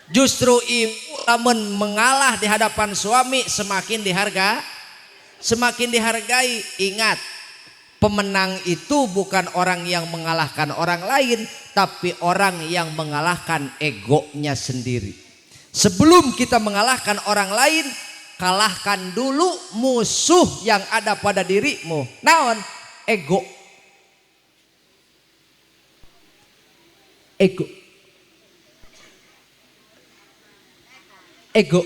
Justru ibu lamun mengalah di hadapan suami semakin diharga, semakin dihargai. Ingat, pemenang itu bukan orang yang mengalahkan orang lain, tapi orang yang mengalahkan egonya sendiri. Sebelum kita mengalahkan orang lain, kalahkan dulu musuh yang ada pada dirimu. Naon? Ego. Ego. Ego.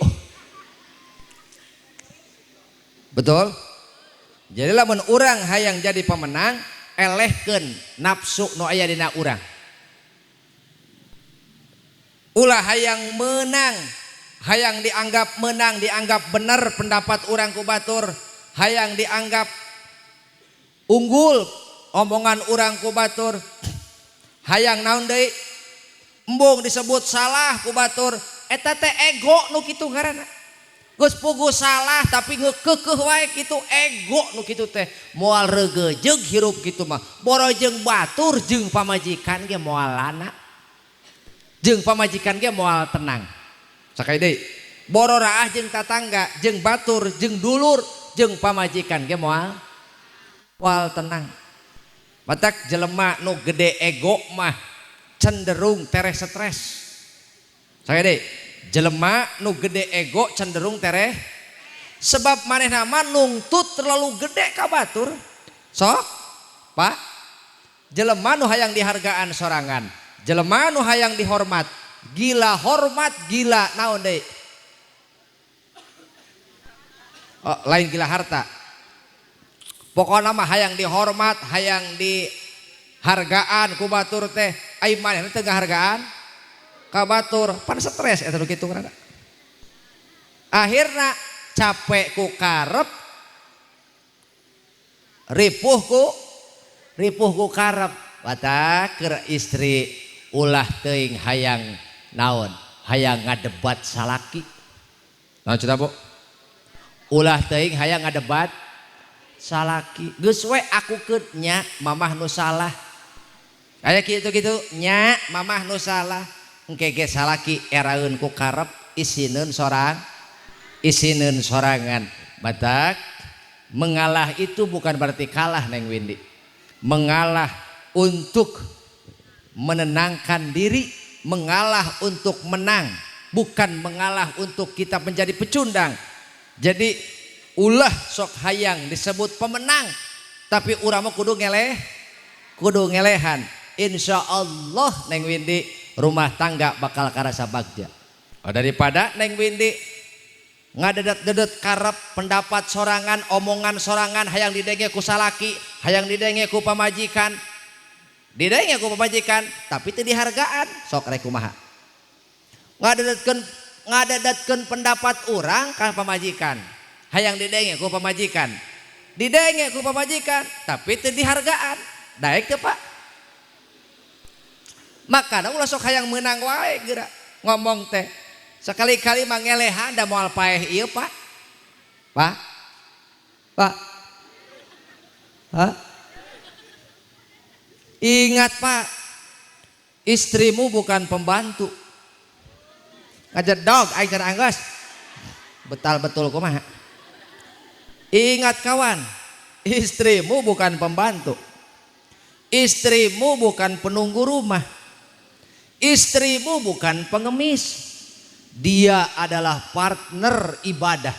Betul? Jadi lamun urang hayang jadi pemenang, elehkeun nafsu nu aya dina urang. Ulah hayang menang, hayang dianggap menang, dianggap bener pendapat urang ku batur, hayang dianggap unggul omongan urang ku batur, hayang naon deui, embung disebut salah ku batur, eta teh ego nu kitu ngaranna. Geus puguh salah tapi ngekekeuh wae kitu ego nu kitu teh moal regejeug hirup kitu mah. Boro jeung batur jeung pamajikan ge moal lana. Jeung pamajikan ge moal tenang. Sakali deui. Boro raah jeung tatangga, jeung batur, jeung dulur, jeung pamajikan ge moal tenang. Matak jelema nu gede ego mah cenderung tereh stres. Sakali deui. Jelema nu gede ego cenderung tereh Sebab manehna mah nungtut terlalu gede ka batur. Sok, Pak, jelema nu hayang dihargaan sorangan, jelema nu hayang dihormat, gila hormat, gila naon deui? Oh, lain gila harta. Pokokna mah hayang dihormat, hayang dihargaan ku batur teh. Ai manehna teu ngahargaan ka batur, pan stres eta nu kitu ngaranna. Akhirna capek ku karep, ripuh ku karep. Batak keur istri ulah teuing hayang naon, hayang ngadebat salaki. Naon cerita Bu? Ulah teuing hayang ngadebat salaki. Geus we akukeun nya mamah nu salah. Aya kitu-kitu nya mamah nu salah. Engke ge salaki eraeun ku karep, isineun sorang, isineun sorangan. Batak mengalah itu bukan berarti kalah Neng Windy. Mengalah untuk menenangkan diri, mengalah untuk menang, bukan mengalah untuk kita menjadi pecundang. Jadi ulah sok hayang disebut pemenang, tapi urang mah kudu ngeleh, kudu ngelehan. Insya Allah Neng Windy rumah tangga bakal karasa bagja. Oh, daripada Neng Windy ngadedet-dedet karep pendapat sorangan, omongan sorangan, hayang didenge ku salaki, hayang didenge ku pamajikan, didenge ku pamajikan, tapi teu dihargaan, sok rek kumaha. Ngadedetkeun pendapat urang ka pamajikan, hayang didenge ku pamajikan, didenge ku pamajikan, tapi teu dihargaan, daek teu Pak? Makana ulah sok hayang meunang wae geura ngomong teh. Sekali-kali mangelehan da moal paeh ieu Pak. Pak. Pak. Hah? Ingat Pak, istrimu bukan pembantu. Ngajedog aing keur anggeus. Betal betul kumaha. Ingat kawan, istrimu bukan pembantu. Istrimu bukan penunggu rumah. Istrimu bukan pengemis. Dia adalah partner ibadah,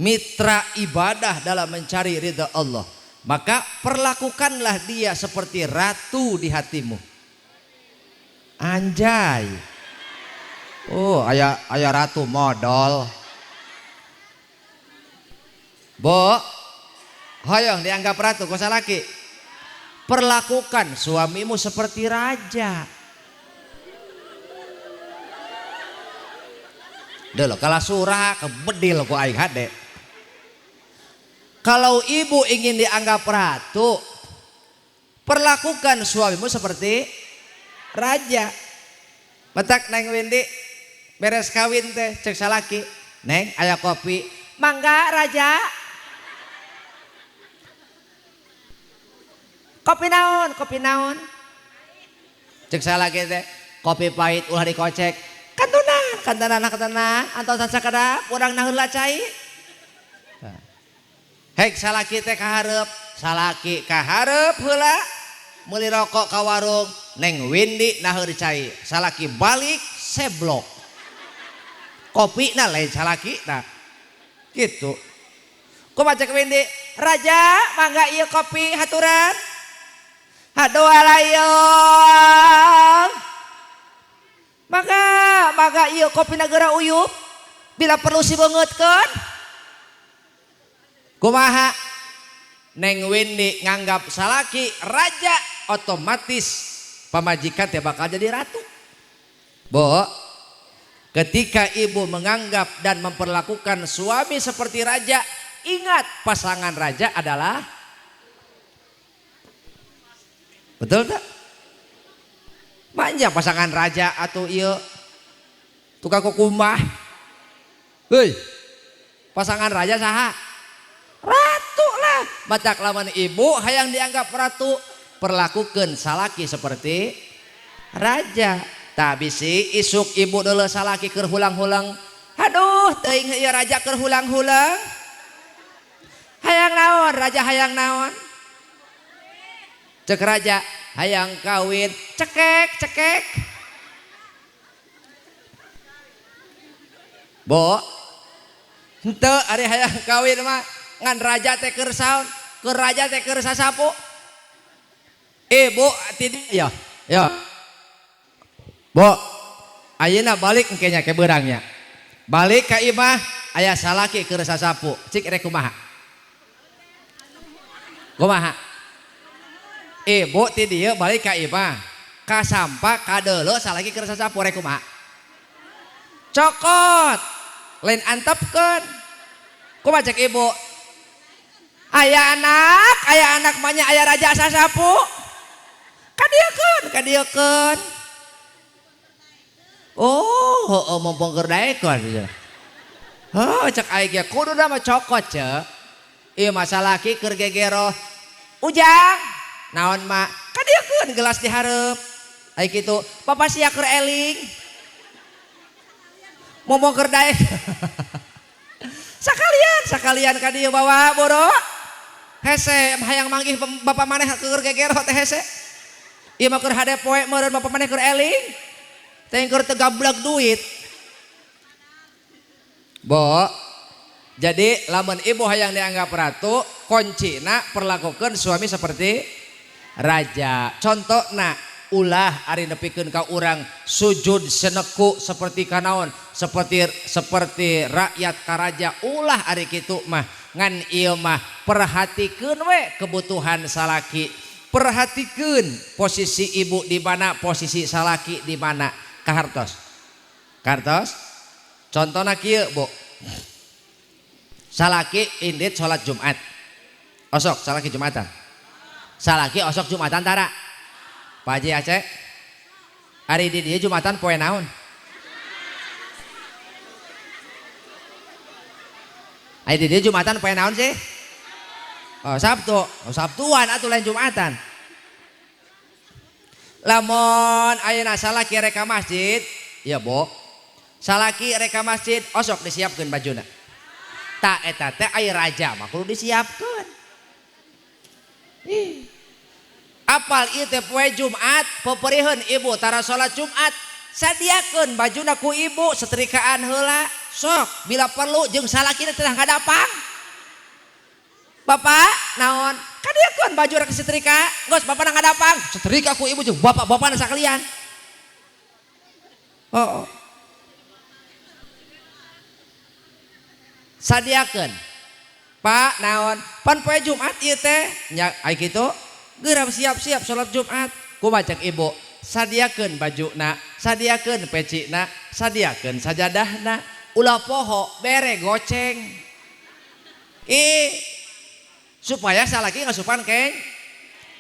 mitra ibadah dalam mencari ridha Allah. Maka perlakukanlah dia seperti ratu di hatimu. Anjay. Oh, ayah ratu modal. Bo, hoyong dianggap ratu ku salaki. Perlakukan suamimu seperti raja. Dulu kalau surah kebedil ku aing hade. Kalau ibu ingin dianggap ratu, perlakukan suamimu seperti raja. Matak Neng Windy beres kawin teh cek salaki, Neng aya kopi, mangga raja. Kopi naon, kopi naon. Cek salaki teh kopi pahit ulah dikocek. Kantunan, kantunan, antosan sakedap, urang naheun lah cai. Hek salaki teh kahareup, salaki kahareup heula meuli rokok ka warung, Neng Windy naheun cai. Salaki balik seblok. Kopina lain salaki nah. Gitu. Kumaha cek Windy? Raja, mangga ieu kopi haturan. Hadoa layong. Maka ieu kopi nagara uyup bila perlu si beungeutkeun. Kumaha? Neng Windy nganggap salaki raja, otomatis pamajikan teh bakal jadi ratu. Bo, ketika ibu menganggap dan memperlakukan suami seperti raja, ingat pasangan raja adalah, betul tak? Manja pasangan raja atau iya tukang kukumah. Hei, pasangan raja saha? Ratu lah. Macak lamun ibu hayang dianggap ratu, perlakukan salaki seperti raja. Tak bisi isuk ibu deuleu salaki keur hulang-hulang. Aduh, teuing ieu raja keur hulang-hulang. Hayang naon? Raja hayang naon? Cek raja hayang kawin, cekek cekek. Bo, Henteu ari hayang kawin mah ngan raja teh keur saon, keur raja teh keur sasapu. Ibu tidak ya. Ya. Bo, ayeuna balik engke nya ke beurangnya. Balik ka imah aya salaki keur sasapu. Cik rek kumaha? Kumaha? Ibu ti dieu balik ka imah. Kasampa kadeuleu salaki keur sasapu rek kumaha? Cokot. Lain antepkeun. Kumaha cek ibu? Aya anak mah nya aya raja sasapu. Kadieukeun, kadieukeun. Oh, heueuh mumpung keur daekeun cenah. Heuh cek aing ge kuduna mah cokot ceu. Ieu mah salaki keur gegero. Ujang, naon mak? Kadieukeun gelas di hareup. Ai kitu, papa sia keur eling. Mumpung keur daek. Sakalian, sakalian ka dieu bawa boro. Hese hayang manggih bapak maneh keur gegero teh hese. Ieu mah keur hade poe meureun bapak maneh keur eling. Teh keur teu gablek duit. Bo, jadi lamun ibu hayang dianggap ratu, kuncina perlakukeun suami seperti raja. Contona ulah ari nepikeun ka urang sujud seneku seperti kanaon, seperti rakyat karaja, ulah ari kitu mah. Ngan ieu mah perhatikeun we kebutuhan salaki. Perhatikeun posisi ibu di mana, posisi salaki di mana. Kahartos. Kahartos? Contona kieu, Bu. Salaki indit salat Jumat. Osok salaki Jumatan. Salaki osok Jumatan tara. Pak Haji Aceh. Ari di dieu Jumatan poe naon? Ari di dieu Jumatan poe naon sih? Oh, Sabtu. Oh, Sabtuan atuh lain Jumatan. Lamun ayeuna salaki rek ka masjid, ya Bo. Salaki rek ka masjid osok disiapkeun bajuna. Ta eta teh aya raja mah kudu disiapkeun. Ih. Apal ieu teh poe Jumat, peperiheun ibu tara salat Jumat, sadiakeun bajuna ku ibu setrikaan heula. Sok bila perlu jeung salakina teh ngadapang. Bapak naon? Kadiakeun baju rek setrika, geus bapana ngadapang, setrika ku ibu jeung bapak-bapana sakalian. Oh. Sadiakeun. Pak naon? Pan poe Jumat ieu teh nya ai kitu. Geura siap-siap salat Jumat. Kumaha cek ibu? Sadiakeun bajuna, sadiakeun pecina, sadiakeun sajadahna. Ulah poho bere goceng. Ih, supaya salaki ngasupan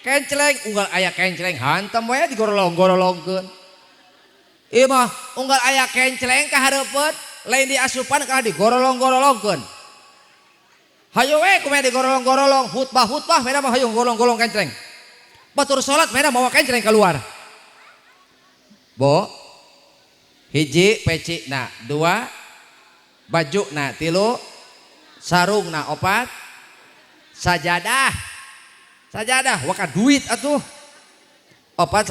kencleng, unggal aya kencleng hantem we digorolong-gorolongkeun. Ieu mah unggal aya kencleng ka hareupeun lain diasupan kalah digorolong-gorolongkeun. Hayo we kumaha digorolong-gorolong, khutbah-khutbah mena mah hayo gorolong-gorolong kencleng. Batur salat mena mawa kencleng keluar. Bo, hiji pecina, dua bajuna, tilu sarungna, opat sajadah. Sajadah waka duit atuh. Opat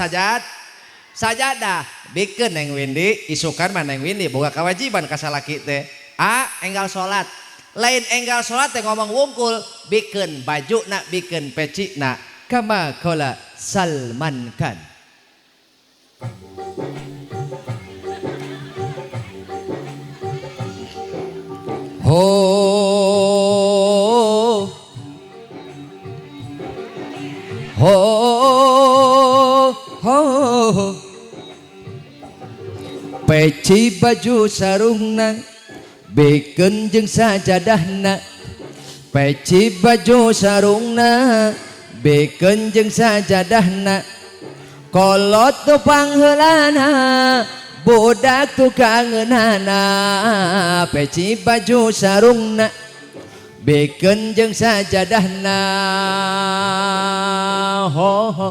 sajadah bikeun Neng Windy, isukan mah Neng Windy boga kewajiban ka salaki teh. A enggal salat. Lain enggal salat teh ngomong wungkul, bikeun bajuna, bikeun pecina. Kama qala Salman Khan. Ho ho ho peci baju sarungna bikeun jeung sajadahna, peci baju sarungna bikeun jeung sajadahna, kolot tu pangheulana budak tukangeunana, peci baju sarungna bikeun jeung sajadahna. Ho ho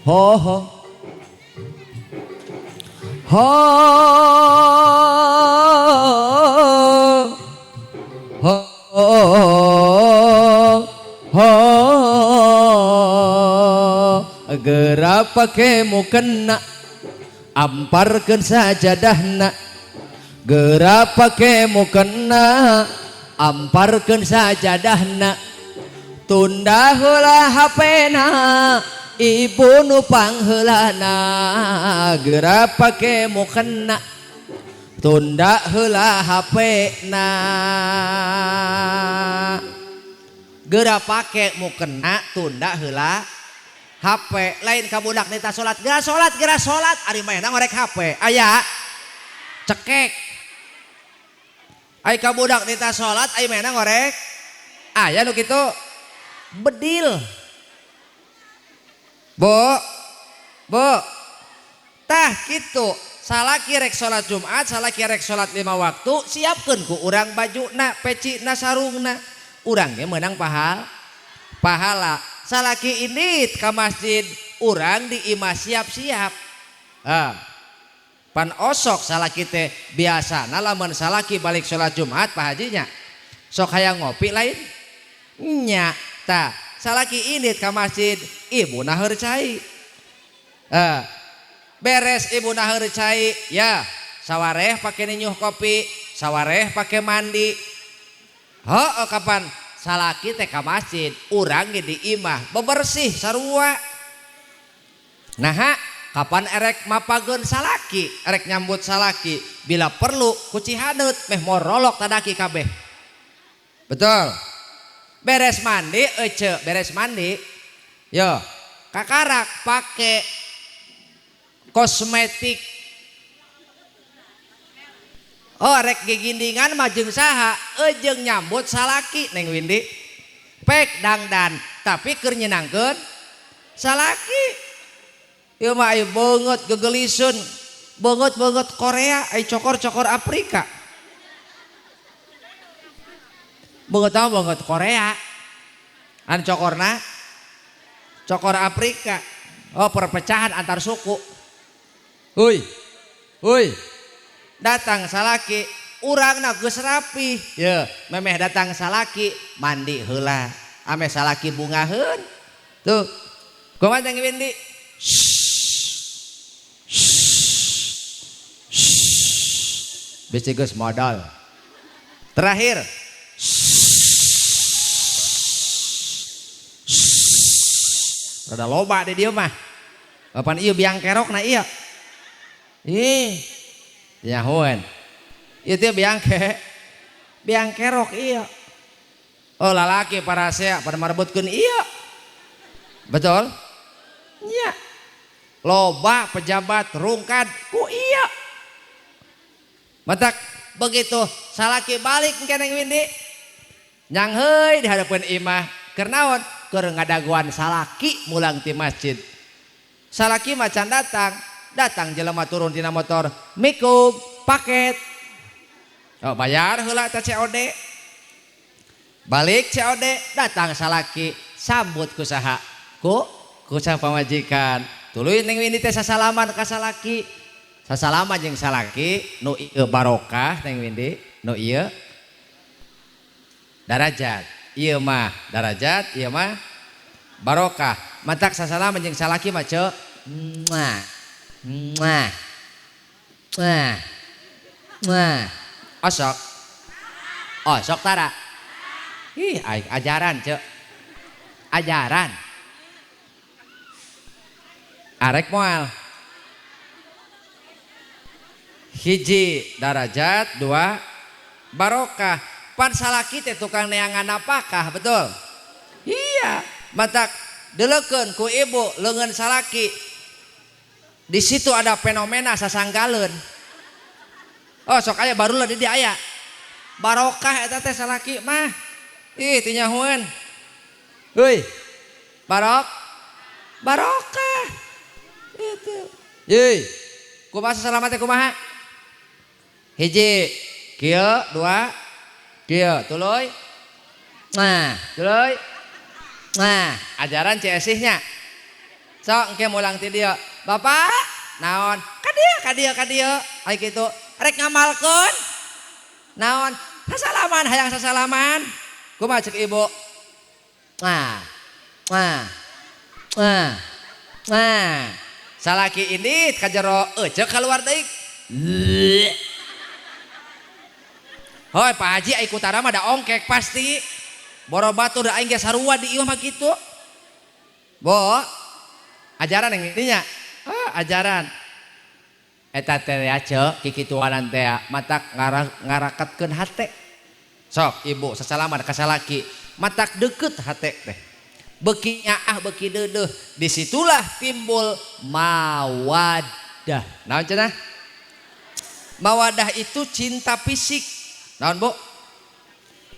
ho ho ho ho ho geura pake mukena amparkeun sajadahna, Geura pake mukena amparkeun sajadahna tunda heula HP-na ibu nu pangheulana geura pake mukena tunda heula HP-na geura pake mukena tunda heula HP lain ka budak nita salat geura salat ari manehna ngorek HP aya cekek ai ka budak nita salat ari manehna ngorek aya nu kitu bedil Bu tah kitu salaki rek salat Jumat salaki rek salat 5 waktu siapkeun ku urang bajuna pecina sarungna urang ge meunang pahala salaki indit ka masjid urang di imah siap-siap pan osok salaki teh biasana lamun salaki balik salat Jumat Pak Hajinya sok hayang ngopi lain nya tah salaki indit ka masjid ibu naheur cai beres ibu naheur cai ya sawareh pake ninyuh kopi sawareh pake mandi heuh kapan salaki teh ka masjid urang ge di imah bebersih sarua naha kapan erek mapageun salaki erek nyambut salaki bila perlu ku cihaneut meh morolok tadaki kabeh betul beres mandi ece beres mandi yo kakarak pake kosmetik oh rek gigindingan mah jeung saha jeung nyambut salaki Neng Windi pek dangdan tapi keur nyenangkeun salaki ieu mah aya beungeut gegeliseun beungeut-beungeut Korea aya cokor-cokor Afrika beungeut mah beungeut Korea anu cokorna cokor Afrika oh perpecahan antar suku hui hui datang salaki urangna geus rapi ye memeh datang salaki mandi heula ameh salaki bungaheun tuh kumaha Neng Windi bisi geus modal terakhir rada loba di dieu mah papan ieu biang kerokna ieu ih nyahoan ieu teh biang kerok iya oh lalaki parasea pada marebutkeun iya betul nya loba pejabat rungkad ku iya matak begitu salaki balik engke Neng Windi nyangheui di hadapeun imah keur naon keur ngadagoan salaki mulang ti masjid salaki macan datang jelema turun tina motor mikub paket oh bayar heula eta COD balik COD datang salaki sambut ku saha ku saha pamajikan tuluy Neng Windi teh sasalaman ka salaki sasalaman jeung salaki nu ieu barokah Neng Windi nu ieu darajat ieu mah darajat ieu mah barokah matak sasalaman jeung salaki mah ceu muah muah muah muah osok osok tara ih ajaran ceu ajaran arek moal hiji darajat dua barokah pan salaki teh tukang neangan napakah betul iya matak deleukeun ku ibu leungeun salaki di situ ada fenomena sasanggaleun. Oh sok aya barulah di dia aya. Barokah eta teh salaki mah. Ih teu nyahoeun. Heuy. Barokah. Itu. Yeuy. Kumaha sasalaman teh kumaha? Hiji, kieu, dua, kieu, tuluy. Nah, tuluy. Nah, ajaran Ciesihnya. Sok engke mulang ti dieu. Bapak, naon? Ka dieu. Ai kitu. Rek ngamalkeun. Naon? Sasalaman, hayang sasalaman. Kumaha cek ibu? Nah. Nah. Nah. Nah. Salaki indit ka jero ece keluar deui. Hoi Pak Haji ai kutara mah da ongkek pasti. Boro batur da aing ge sarua di ieu mah kitu. Bo, ajaran yang intinya. Ah, ajaran. Eta teh ya ceu kikituanan teh matak ngaraketkeun hate. Sok ibu sasalaman ka salaki, matak deukeut hate teh. Beuki nyaah beuki deudeuh, disitulah timbul mawadah. Naon cenah? Mawadah itu cinta fisik. Naon Bu?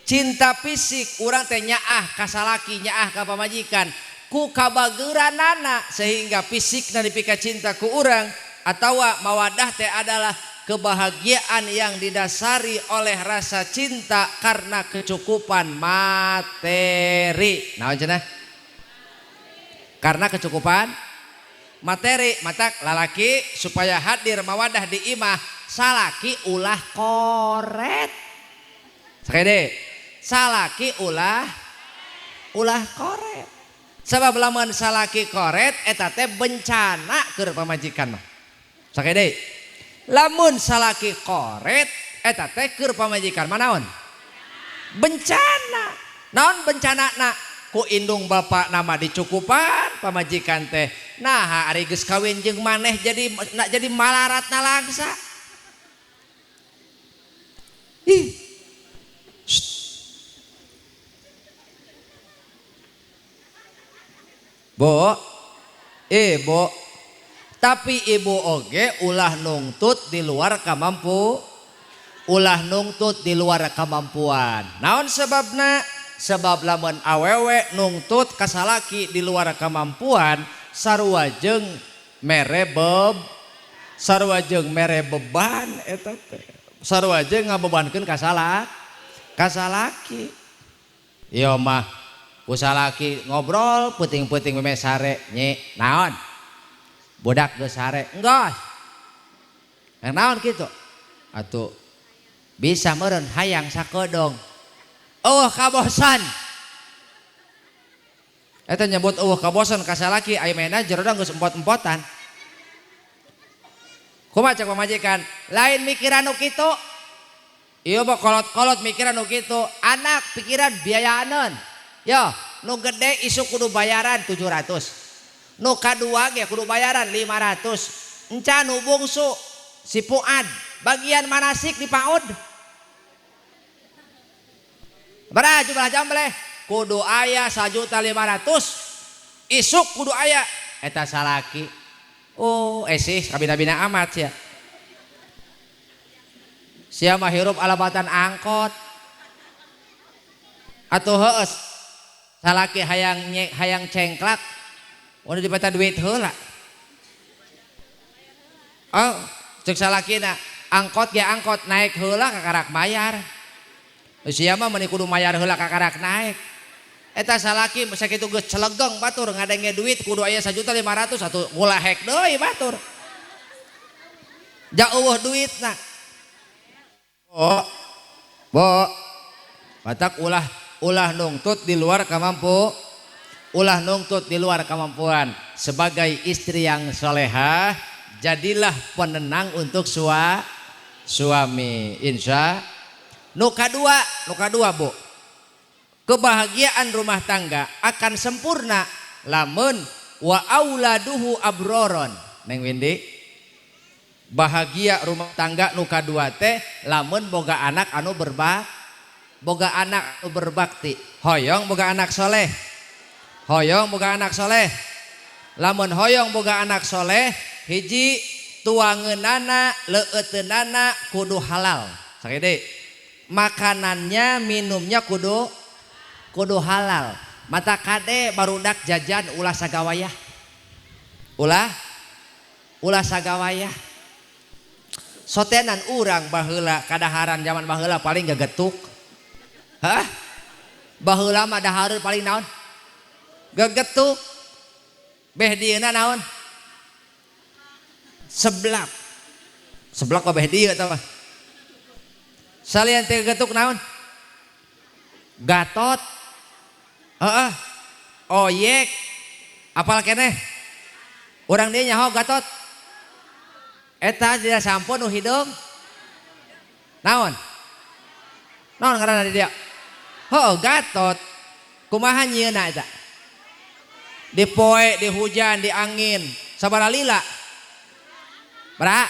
Cinta fisik urang teh nyaah ka salaki, nyaah ka pamajikan ku kabageuranana sehingga fisikna dipika cinta ku urang. Atawa mawadah teh adalah kebahagiaan yang didasari oleh rasa cinta karena kecukupan materi. Naon cenah? Karena kecukupan materi, matak lalaki supaya hadir mawadah di imah salaki ulah koret. Sakede, salaki ulah koret. Sabab lamun salaki koret eta teh bencana keur pamajikan mah. Sakede, lamun salaki koret eta teh keur pamajikan mah naon? Bencana. Naon bencanana? Ku indung bapak nama dicukupan pamajikan teh. Nah, ari geus kawin jeung maneh jadi jadi malaratna langsa. Ih. Bo, bo. Tapi ibu oge ulah nungtut di luar kamampu, ulah nungtut di luar kemampuan. Naon sebabna? Sebab lamun awewe nungtut ka salaki di luar kemampuan, sarua jeung mere beb, sarua jeung mere beban eta teh. Sarua jeung ngabebankeun ka salaki. Ieu mah ku salaki ngobrol peuting-peuting meme sare nyi naon? Budak geus sare enggeus. Yang naon kitu? Atuh bisa meureun hayang sakedong. Eueuh kabosan. Eta nyebut eueuh kabosan ka salaki aya mena jerona geus empot-empotan. Kumaha cek pamajikan? Lain mikiran nu kitu. Ieu mah kolot-kolot mikiran nu kitu, anak pikiran biayaaneun. Yo, nu gede isuk kudu bayaran 700. Nu kadua ge kudu bayaran 500. Encan nu bungsu si Fuad bagian manasik di PAUD. Berapa jumlah jambleh? Kudu aya 1.500.000. Isuk kudu aya eta salaki. Oh, esih kabina-bina amat sia. Sia mah hirup alabatan angkot. Atuh heueus salaki hayang cengklak udah dipeta duit heula. Oh, cek salakina angkot ge angkot naik heula kakarak bayar. Sia mah meuni kudu mayar heula kakarak naik. Eta salaki sakitu geus celegeng batur ngadenge duit kudu aya 1.500.000 atuh ngulahek deui batur. Jauh duitna. Oh. Bo. Batak ulah nungtut di luar kamampu. Ulah nungtut di luar kemampuan. Sebagai istri yang solehah, jadilah penenang untuk suami. Insya. Nu kadua Bu. Kebahagiaan rumah tangga akan sempurna lamun wa auladuhu abroron. Neng Windy, bahagia rumah tangga nu kadua teh lamun boga anak anu boga anak anu berbakti. Hoyong boga anak soleh. Hoyong boga anak soleh. Lamun hoyong boga anak soleh, hiji tuangeunana leueuteunana kudu halal. Sakede. Makanannya minumnya kudu halal. Mata kade barudak jajan ulah sagawayah. Ulah sagawayah. Sotenan urang baheula kadaharan zaman baheula paling gegetuk. Hah? Baheula mah dahareun paling naon? Gegetuk. Beh dieuna naon? Seblak. Seblak kok beh dieu tah mah. Salian teh gegetuk naon? Gatot. Heeh. Oyek. Apal keneh? Urang dieu nyaho gatot. Eta dina sampun nu hideung. Naon? Naon ngaranna di dieu? Heuh, Gatot. Kumaha nyieunna eta? Di poe, di hujan, di angin, sabaraha lila? Baraha?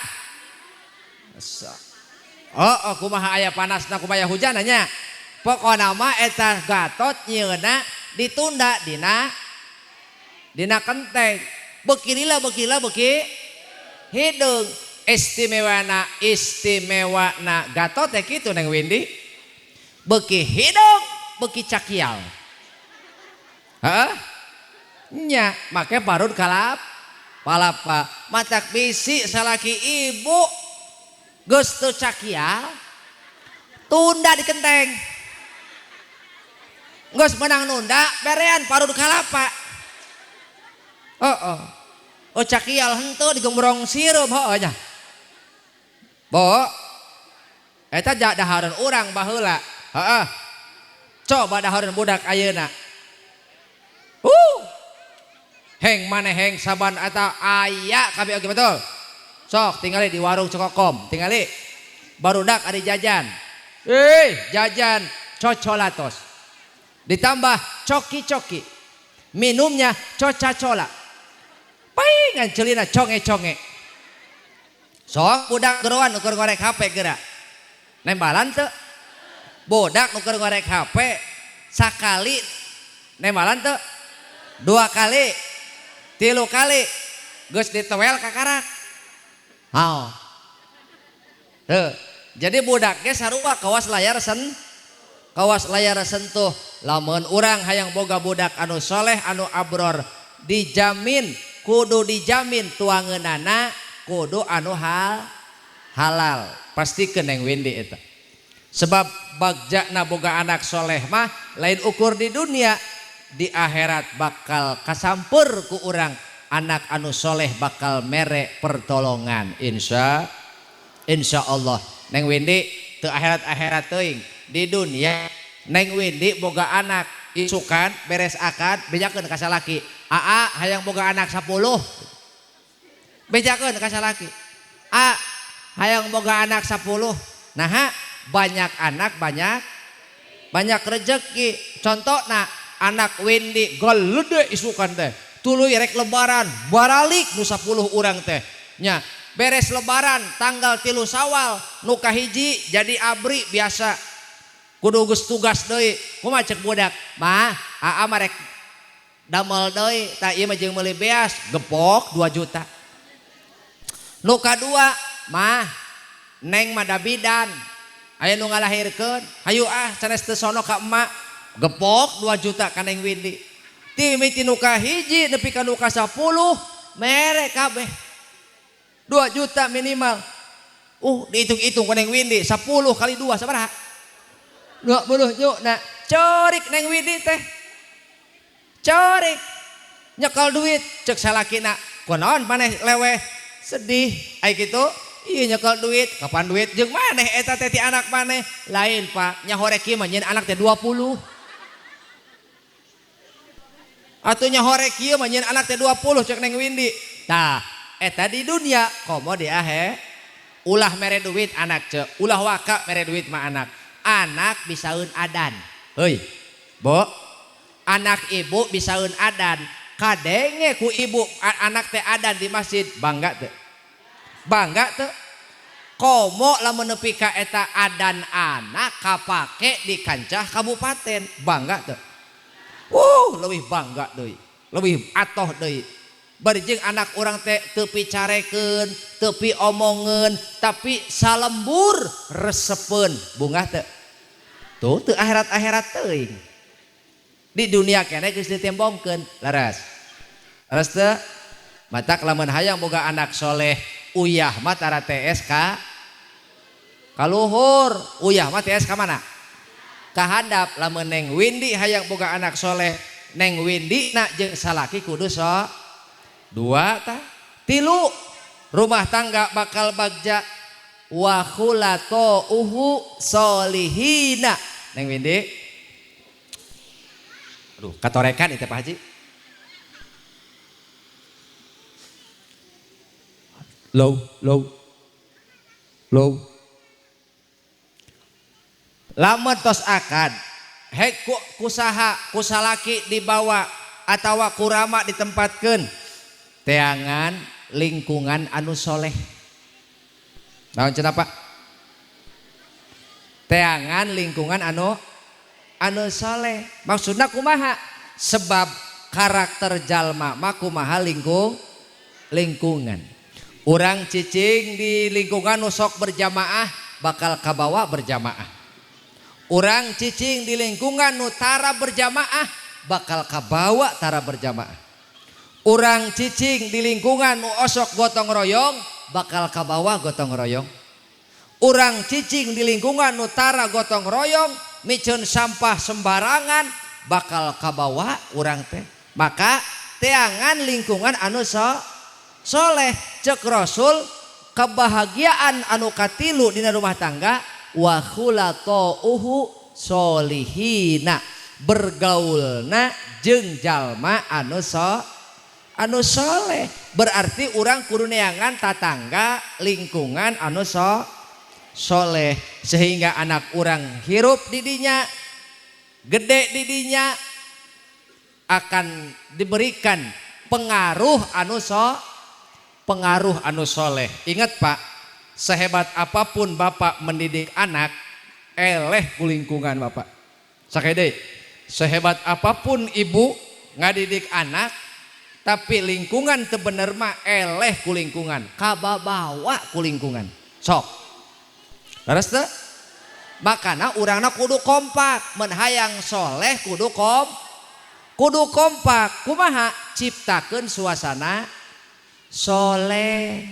Oh, kumaha aya panasna kumaha hujan nya. Pokona mah eta Gatot nyieunna ditunda dina kenteng. Beuki lila beuki lila beuki hideung. Istimewana istimewana Gatot teh kitu Neng Windy. Beuki hideung beuki cakial. Heeh? Nya make parut kalap palapa matak bisi salaki ibu geus teu cakial tunda di kenteng. Geus menang nunda berean parut kalapa. Heeh. Oh cakial henteu digombrong sirup heuh nya. Bo eta dahareun urang baheula. Heeh. Coba dahareun budak ayeuna. Heng maneh heng saban eta aya kabeh oge betul. Sok tingali di warung Cokokom, tingali. Barudak ari jajan. Jajan cocolatos. Ditambah coki-coki. Minumnya coca-cola. Paingan celina conge-conge. Sok budak geroan ukur ngorek HP geura. Nembalan teu? Budak ukur ngorek HP sakali nembalan teu? 2 kali, 3 kali geus ditewel kakarak. Hao. Teu. Jadi budak ge sarua kawas layar kawas layar sentuh. Lamun urang hayang boga budak anu soleh anu abror dijamin kudu dijamin tuangeunana kudu anu halal. Pastikeun Neng Windy eta. Sebab bagjana boga anak soleh mah lain ukur di dunia, di akhirat bakal kasampur ku urang. Anak anu soleh bakal mere pertolongan insya Allah. Neng Windy teu akhirat-akhirat teuing, di dunia Neng Windy boga anak isukan beres akad bejakeun ka salaki. Aa hayang boga anak 10 bejakeun ka salaki. A hayang boga anak 10. Naha banyak anak banyak rezeki. Contohna anak Windy galede isukan teh tuluy rek lebaran baralik nu 10 urang teh nya. Beres lebaran tanggal 3 Sawal nu kahiji jadi abri biasa kudu geus tugas deui. Kumaha cek budak mah aa mah rek damel deui tah ieu mah jeung meuli beas gepok 2 juta. Nu kadua mah neng mah dabidan aya nu ngalahirkeun hayu ah sanes teu sono ka emak gepok 2 juta ka Neng Windy. Timiti nu kahiji nepi ka nu ka 10 mere kabeh 2 juta minimal. Dihitung-hitung ku Neng Windy 10 kali 2 sabaraha? 20 nyukna. Corik Neng Windy teh. Corik. Nyekel duit cek salakina. Kunaon maneh leweh? Sedih. Ai kitu ieu nyekel duit, kapan duit jeung maneh eta teh ti anak maneh? Lain Pak, nyahorek kieu mah nyeun anak teh 20. Atuh nyahorek kieu mah nyeun anak teh 20 cek Neng Windy. Tah, eta di dunia komo di ahe ulah mere duit anak cek, ulah waka mere duit mah anak. Anak bisaeun adan. Heuy, Bo. Anak ibu bisaeun adan. Kadenge ku ibu anak teh adan di masjid, bangga teu? Bangga teu? Komo lamun nepi ka eta adan anak kapake di kancah kabupaten, bangga teu? Leuwih bangga deui, leuwih atoh deui. Bari jeung anak urang teh teu picarekeun, teu piomongeun, tapi salembur resepeun, bungah teu? Tuh teu akhirat-akhirat teuing. Di dunia keneh geus ditembongkeun, leres. Leres teu? Matak lamun hayang boga anak soleh, uyah mah tara TS ka kaluhur, uyah mah TS ka mana? Ka handap. Lamun Neng Windy hayang boga anak soleh, Neng Windy na jeung salaki kudu sok 2 tah 3 rumah tangga bakal bagja wa khulato uhu solihina. Neng Windy, aduh katorekan itu Pak Haji. Low low low. Lamun tos akad hek kusaha kusalaki dibawa atawa kurama ditempatkeun teangan lingkungan anu soleh. Naon cenah Pak? Teangan lingkungan anu soleh. Maksudna kumaha? Sebab karakter jalma mah kumaha lingkungan. Urang cicing di lingkungan nu sok berjamaah bakal kabawa berjamaah. Urang cicing di lingkungan nu tara berjamaah bakal kabawa tara berjamaah. Urang cicing di lingkungan nu osok gotong royong bakal kabawa gotong royong. Urang cicing di lingkungan nu tara gotong royong miceun sampah sembarangan bakal kabawa urang teh. Maka teangan lingkungan anu soleh. Cek Rasul kebahagiaan anu katilu dina rumah tangga wa khulato'uhu solihina, bergaulna jeung jalma anu soleh. Berarti urang kudu neangan tatangga lingkungan anu soleh sehingga anak urang hirup didinya, gede didinya, akan diberikan pengaruh anu soleh. Ingat Pak, sehebat apapun bapak mendidik anak, eleh ku lingkungan bapak. Sakede, sehebat apapun ibu ngadidik anak, tapi lingkungan teu bener mah eleh ku lingkungan, kababawa ku lingkungan. Sok. Leres teu? Makana urangna kudu kompak, mun hayang soleh kudu kompak. Kumaha? Ciptakeun suasana soleh.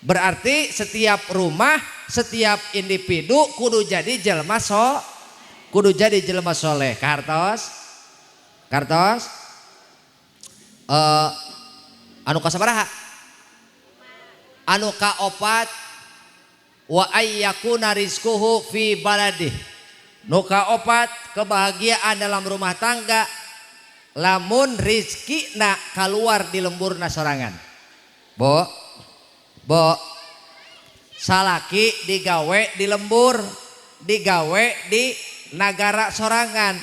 Berarti setiap rumah, setiap individu kudu jadi jelma soleh. Kartos? Anu kasabaraha? Anu kaopat wa ayyakuna rizquhu fi baladih. Nu kaopat kebahagiaan dalam rumah tangga lamun rizkina keluar di lemburna sorangan. Bo, salaki digawe di lembur, digawe di nagara sorangan.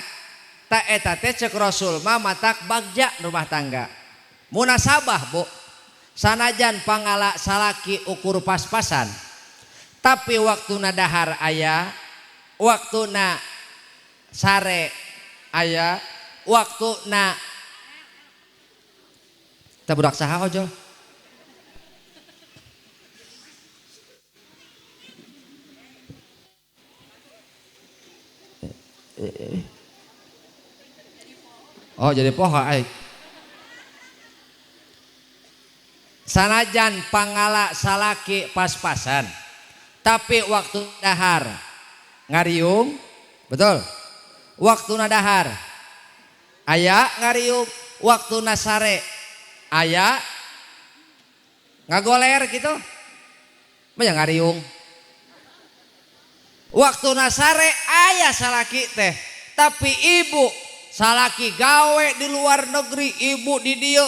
Ta eta teh cek Rasul mah matak bagja rumah tangga. Munasabah bu, sanajan pangala salaki ukur pas-pasan, tapi waktuna dahar aya, waktuna sare aya, waktuna teh budak saha ojo? Oh jadi poho aing. Sanajan pangala salaki pas-pasan, tapi waktu dahar ngariung, betul. Waktu dahar aya ngariung, waktu nasare aya ngagoler gitu, banyak ngariung. Waktu nasare aya salaki teh, tapi ibu salaki gawe di luar negeri, ibu di dieu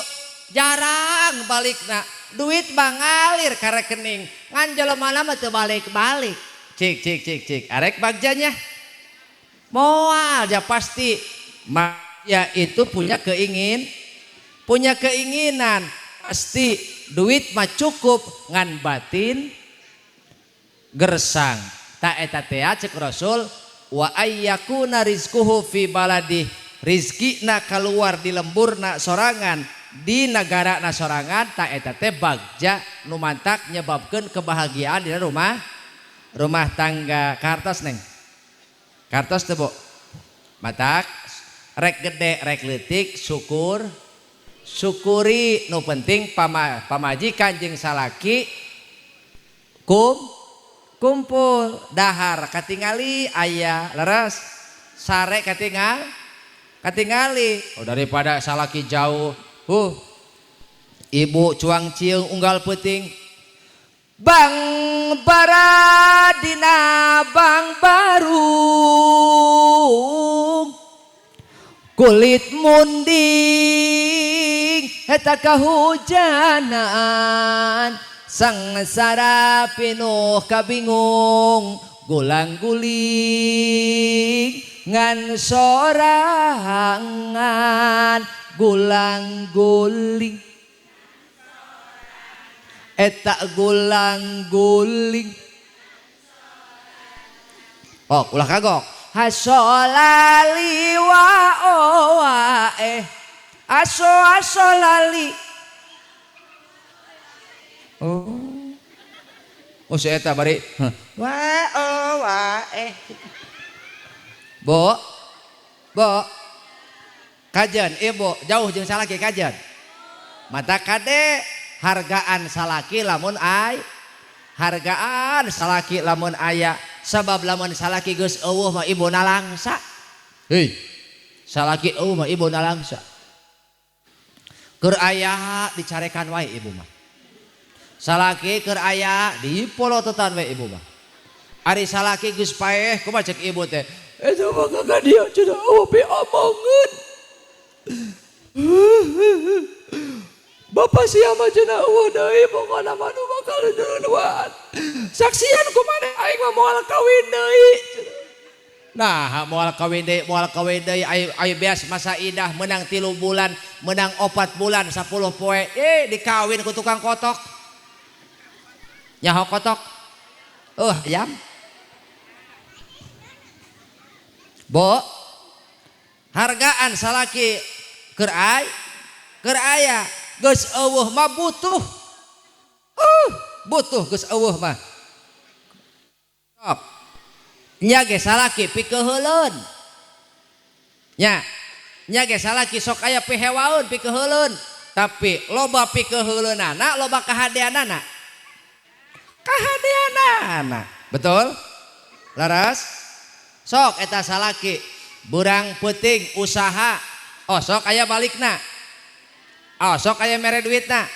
jarang balikna, duit mah ngalir ka rekening, ngan jelema mah teu balik-balik. Cik cik cik cik, arek bagjanya moal ja pasti. Ya itu punya keinginan, pasti duit mah cukup ngan batin gersang. Ta eta teh cek Rasul wa ayyakuna rizquhu fi baladih, rizkina keluar di lemburna sorangan, di negara na sorangan, ta eta teh bagja nu mantak nyebabkeun kebahagiaan di rumah tangga. Kartos neng, kartos teh bu, matak rek gede rek leutik syukur syukuri, nu penting pamajikan jeung salaki kumpul, dahar katingali aya leres, sare katingali. Oh, daripada salaki jauh, ibu cuang ciung unggal peuting, bang baradina bang barung, kulit munding eta kahujanan, sangsara pinuh kabingung, Gulang guling ngan sorangan gulang guling eta gulang guling. Oh, ulah kagok. Hasolali wa owa eh aso asolali. Oh. Oh si eta bari wa oh wa eh. Bo. Bo. Kajen ibu jauh jeung salaki kajen. Mata kade hargaan salaki lamun ay hargaan salaki lamun aya sabab lamun salaki geus eueuh mah ibu nalangsa. Hei. Salaki eueuh mah ibu nalangsa. Keur aya dicarekan wae ibu mah. Salaki keur aya dipolototan we ibu mah. Ari salaki geus paeh kumaha cek ibu teh? Eta mah ka dia cenah eueuh piomongeun. Bapak sia mah cenah eueuh deui pokona mah nu bakal duaan. Saksian ku maneh aing mah moal kawin deui. Nah, moal kawin deui ayo beas masa idah menang 3 bulan, menang 4 bulan, 10 poe. Dikawin ku tukang kotok. Nyaho kotok. Ayam. Bo. Hargaan salaki keur ay, keur aya geus eueuh mah butuh. Butuh geus eueuh mah. Sok. Nya ge salaki pikeuheuleun. Nya. Nya ge salaki sok aya pihewaeun pikeuheuleun, tapi loba pikeuheuleunana loba kahadeanana. Kahadeanana. Betul? Laras? Sok eta salaki burang peuting usaha. Oh sok aya balikna. Oh sok aya mere duitna.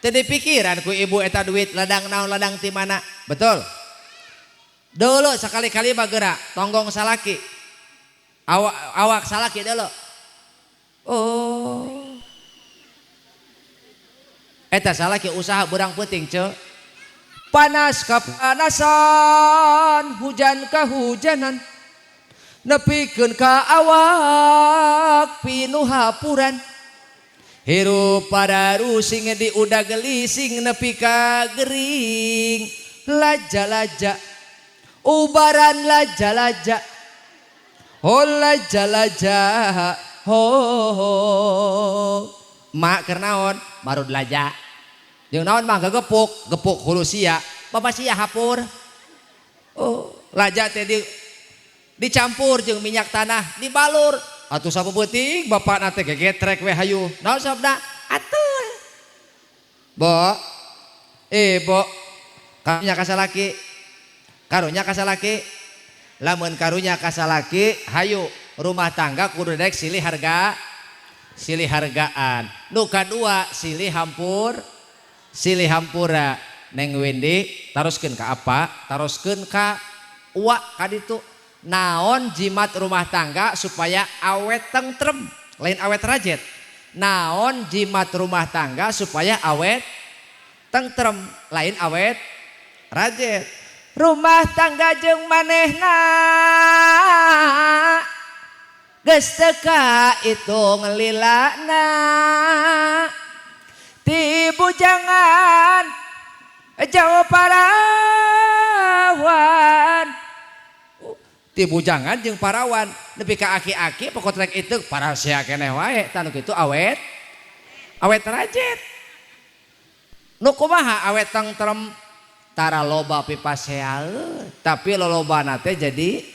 Teu dipikiran ku ibu eta duit ladang naon ladang ti mana. Betul? Dulu sekali-kali mah geura tonggong salaki. Awak salaki dulu. Oh. Eta salaki usaha burang peuting ceu. Panas kepanasan, hujan kehujanan, nepikeun ka awak pinuh hapuran. Hirup pada rusing di udah gelising nepi ka gering. Laja-laja, ubaran laja-laja, oh laja-laja, ho ho. Mak keur naon? Marud laja. Jeung naon mah gepuk, gepuk hulu sia, bapak sia hapur. Oh, laja teh dicampur jeung minyak tanah, dibalur. Atuh sapeuting bapakna teh gegetrek we hayu. Naon sabda? Atul. Bo. Bo. Karunya ka salaki. Karunya ka salaki. Lamun karunya ka salaki, hayu rumah tangga kudu rek silih harga, silih hargaan. Nu kadua silih hampur. Silih hampura. Neng Windy taroskeun ka apa? Taroskeun ka uwa ka ditu. Naon jimat rumah tangga supaya awet tentrem, lain awet rajet. Naon jimat rumah tangga supaya awet tentrem, lain awet rajet. Rumah tangga jeung manehna geus teu kahitung lilana. Ti bujangan jauh parawan. Ti bujangan jeung parawan nepi ka aki-aki pokok rek itu parasea keneh wae tah nu kitu awet awet rajet. Nu kumaha awet tentrem tara loba pipaseaeun tapi lolobana teh jadi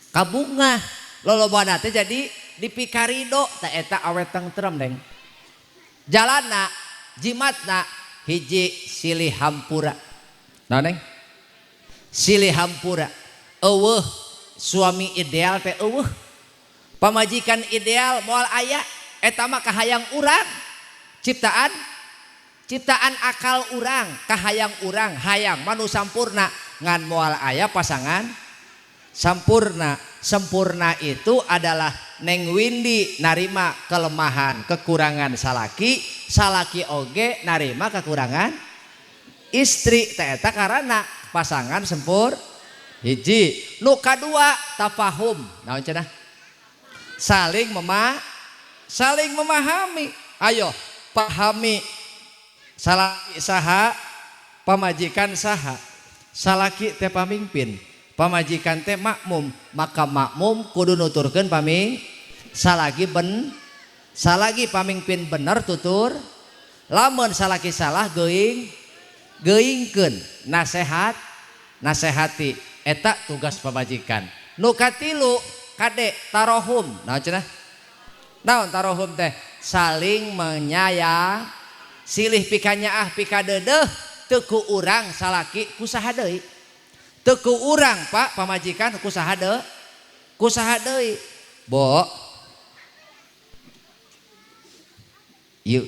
kabungah, lolobana teh jadi dipikarido tah eta awet tentrem Neng. Jalana jimatna hiji silih hampura. Nah Neng? Silih hampura. Eueuh suami ideal teh eueuh. Pamajikan ideal moal aya eta mah kahayang urang. Ciptaan akal urang, kahayang urang, hayang manu sampurna ngan moal aya pasangan sampurna. Sempurna itu adalah Neng Windy narima kelemahan, kekurangan salaki, salaki oge narima kekurangan istri. Teh eta karana pasangan Hiji, nu kadua tafahum. Naon cenah? Saling saling memahami. Ayo pahami salaki saha, pamajikan saha. Salaki teh pamimpin, pamajikan teh makmum, maka makmum kudu nuturkeun paming salagi ben salagi pamimpin bener tutur, lamun salaki salah geuing geuingkeun, nasehat nasehati, eta tugas pamajikan. Nu katilu kade tarohum. Naon cenah? Naon tarohum teh? Saling menyayang, silih pikanyaah pikadeudeeh teu ku urang salaki ku saha deui. Teu ku urang Pak pamajikan ku saha deui? Ku saha deui? Bo. Ieu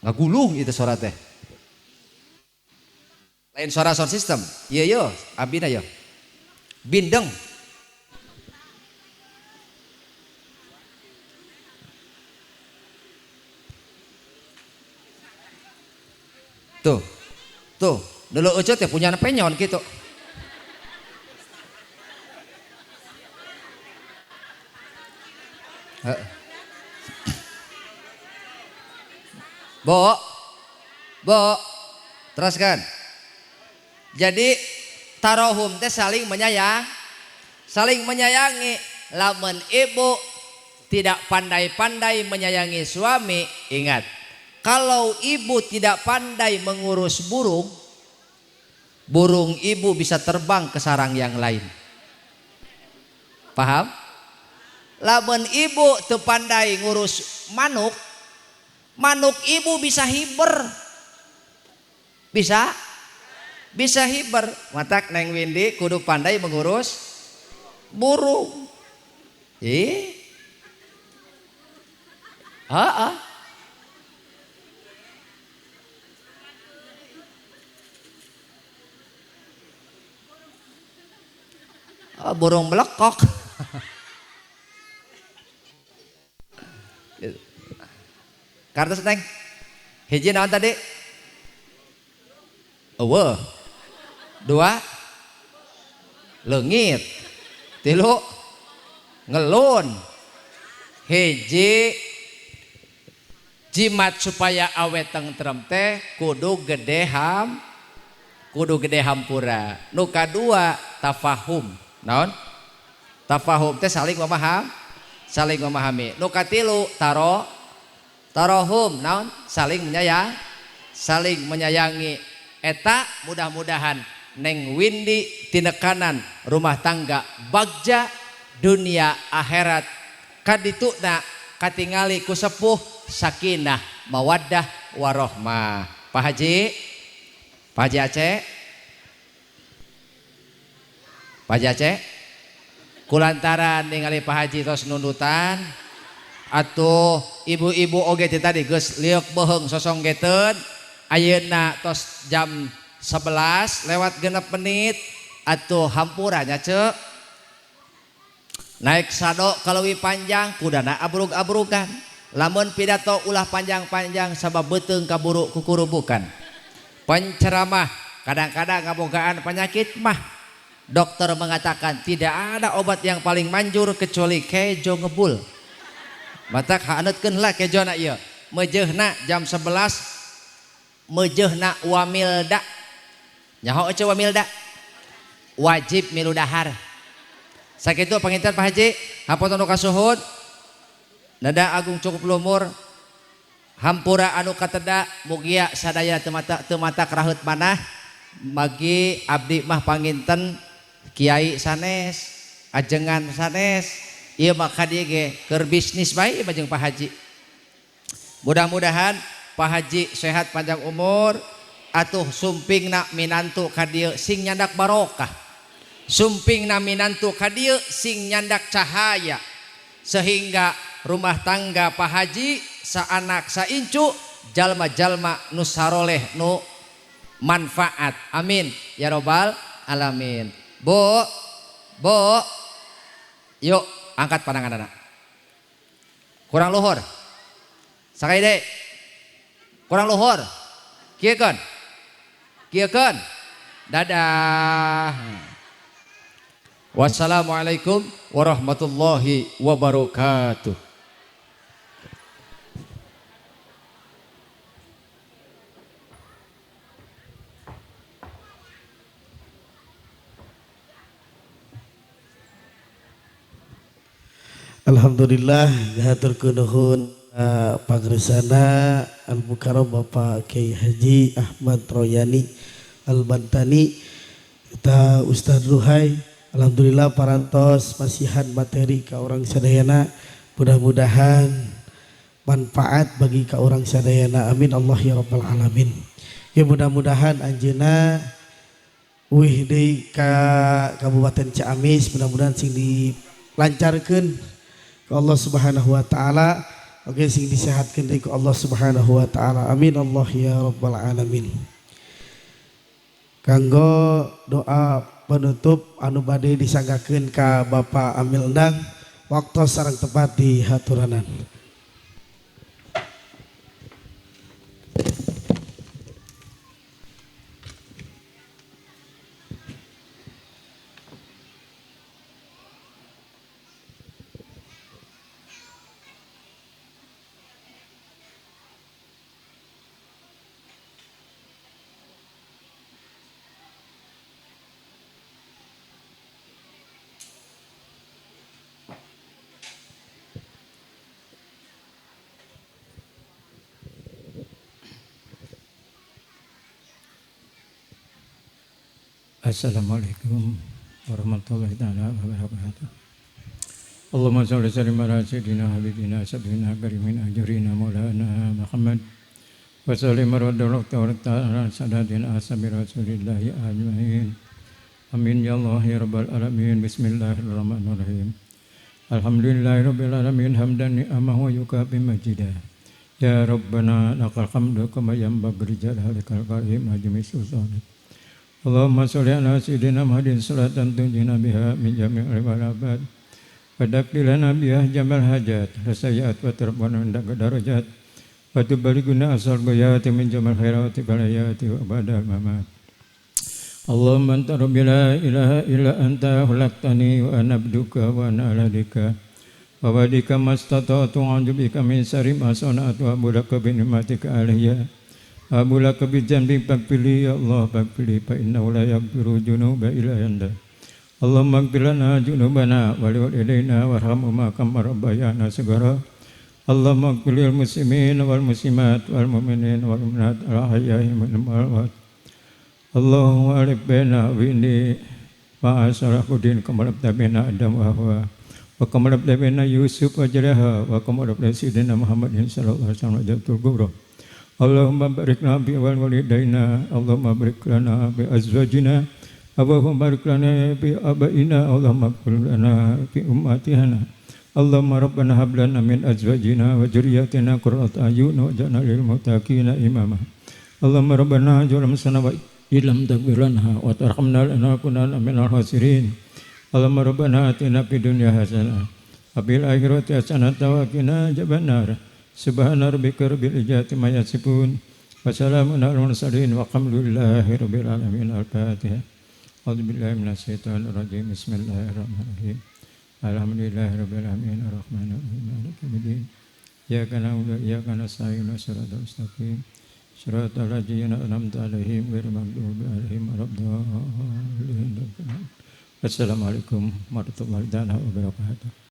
ngagulung ieu suara teh. Lain suara sound system. Ieu yo, abina yo. Bindeng. Tuh. Tuh, dulu Ucu teh punya penyon gitu. Bo, bo, teruskan. Jadi tarohum teh saling menyayang, saling menyayangi. Lamun ibu tidak pandai-pandai menyayangi suami, ingat, kalau ibu tidak pandai mengurus burung, burung ibu bisa terbang ke sarang yang lain. Paham? Lamun ibu teu pandai ngurus manuk, manuk ibu bisa hiber. Bisa? Bisa hiber. Matak Neng Windy kudu pandai mengurus burung. Ih. Heeh. Oh, burung belekok. Kartu Neng. Hiji naon tadi? Eueuh. Dua leungit. Tilu ngelun. Hiji jimat supaya awet tentrem teh kudu gede ham, kudu gede hampura. Nu kadua tafahum. Naon? Tafahum teh saling memaham, saling memahami. Nu katilu taro tarohum, naon? Saling menyayang, saling menyayangi. Eta mudah-mudahan Neng Windy tinekanan rumah tangga bagja dunia akhirat kadituna katingali ku sepuh sakinah mawaddah warohmah. Pak Haji, Pak Haji Aceh, Pak Haji Aceh, kulantaran ningali Pak Haji tos nundutan atuh ibu-ibu oge teh tadi geus lieuk beuheung sosonggeteun. Ayeuna tos jam 11 lewat 6 menit atuh hampura nya ceu. Naik sado kaleuwih panjang kudana abrug-abrugan. Lamun pidato ulah panjang-panjang sabab beuteung kaburu kukurubukan. Penceramah kadang-kadang ngabogaan penyakit mah. Dokter mengatakan tidak ada obat yang paling manjur kecuali kejo ngebul. Matak haneutkeun lah kejona ieu. Meujeuhna jam 11 meujeuhna wamilda. Nyaho ece wamilda? Wajib milu dahar. Sakitu panginten Pak Haji, hapunten nu kasuhun. Nada agung cukup lumur. Hampura anu kateda mugia sadaya teu mata keraheut manah. Magi abdi mah panginten kiai sanes, ajengan sanes. Ieu mah ka dieu ge keur bisnis bae jeung Pak Haji. Mudah-mudahan Pak Haji sehat panjang umur, atuh sumpingna minantu ka dieu sing nyandak barokah. Sumpingna minantu ka dieu sing nyandak cahaya. Sehingga rumah tangga Pak Haji saanak saincu jalma-jalma nu saroleh nu manfaat. Amin ya robbal alamin. Bu, bu, yuk angkat pandangan anak. Kurang luhur. Sakai deh. Kurang luhur. Kieu keun. Kieu keun. Dadah. Wassalamualaikum warahmatullahi wabarakatuh. Alhamdulillah hatur nuhun pangresana Al-Mukarram Bapak Kiai Haji Ahmad Royani Al-Bantani kita Ustaz Ruhai. Alhamdulillah parantos masihan materi ka urang sadayana, mudah-mudahan manfaat bagi ka urang sadayana, amin Allah ya rabbal alamin. Ya mudah-mudahan anjeunna uih deui ka Kabupaten Ciamis, mudah-mudahan sing dilancarkeun ku Allah Subhanahu wa taala, oge sing disehatkeun deui ku Allah Subhanahu wa taala, amin Allah ya rabbal alamin. Kanggo doa penutup anu bade disanggakeun ka Bapak Amil Endang, waktu sareng tepat di haturanan. Assalamualaikum warahmatullahi taala wabarakatuh. Allahumma sholli sallim ala sayyidina habibina sayyidina karimin ajrina maulana Muhammad wa sallim radhiyallahu ta'ala sadatina ashabi rasulillahi ajmain. Amin ya Allah ya rabbal alamin. Bismillahirrahmanirrahim. Alhamdulillahirabbil alamin hamdan ni'amahu yukafi majida. Ya Rabbana lakal hamdu kama yanbaghi li jalalikal karim wa sultanik. Allahumma sholli ala sayyidina Muhammadin salatan tunjina biha min jami'il balabat wa taqdi lana biha jamal hajat wa sayyi'at wa tarbana indaka darajat wa tuballighuna asal ghayati min jamal khairati balayati wa badal mamat. Allahumma anta rabbi la ilaha illa anta khalaqtani wa ana abduka wa ana ala dika wa wadika mastata'tu a'udzu bika min syarri ma sana'tu wa abu'u bi ni'matika alayya abu laka bi janbi faghfirli ya Allah faghfirli fa innahu la yaghfiru dzunuba illa anta. Allahumma ighfir lana dzunubana wa liwalidayna warhamhuma kama rabbayana shighara. Allahumma ighfir lil muslimin wal muslimat wal mu'minin wal mu'minat al ahya'i minhum wal amwat. Allahumma alif baina wa inni ma'a salahuddin kama rabta baina Adam wa Hawa wa kama rabta baina Yusuf wa Zulaikha wa kama rabta sayyidina Muhammadin sallallahu alaihi wasallam jatul kubra. Allahumma barik lana bi walidaina, Allahumma barik lana bi azwajina, Allahumma barik lana bi abaina, Allahumma barik lana bi ummatina. Allahumma rabbana hab lana min azwajina wa dzurriyyatina qurrata a'yun waj'alna lil muttaqina imama. Allahumma rabbana ij'alna sana wa illam taghfir lana wa tarhamna lanakunanna minal khasirin. Allahumma rabbana atina fid dunya hasanah wa fil akhirati hasanah wa qina adzabannar. Subhana rabbika rabbil izzati amma yasifun wa salamun alal mursalin walhamdulillahi rabbil alamin. Al-Fatihah. A'udzu billahi minasyaitonir rajim. Bismillahirrahmanirrahim. Alhamdulillahi rabbil alamin arrahmanir rahim maliki yaumiddin. Iyyaka na'budu wa iyyaka nasta'in ihdinas siratal mustaqim siratal ladzina an'amta 'alaihim ghairil maghdubi 'alaihim waladdallin. Assalamualaikum warahmatullahi wabarakatuh.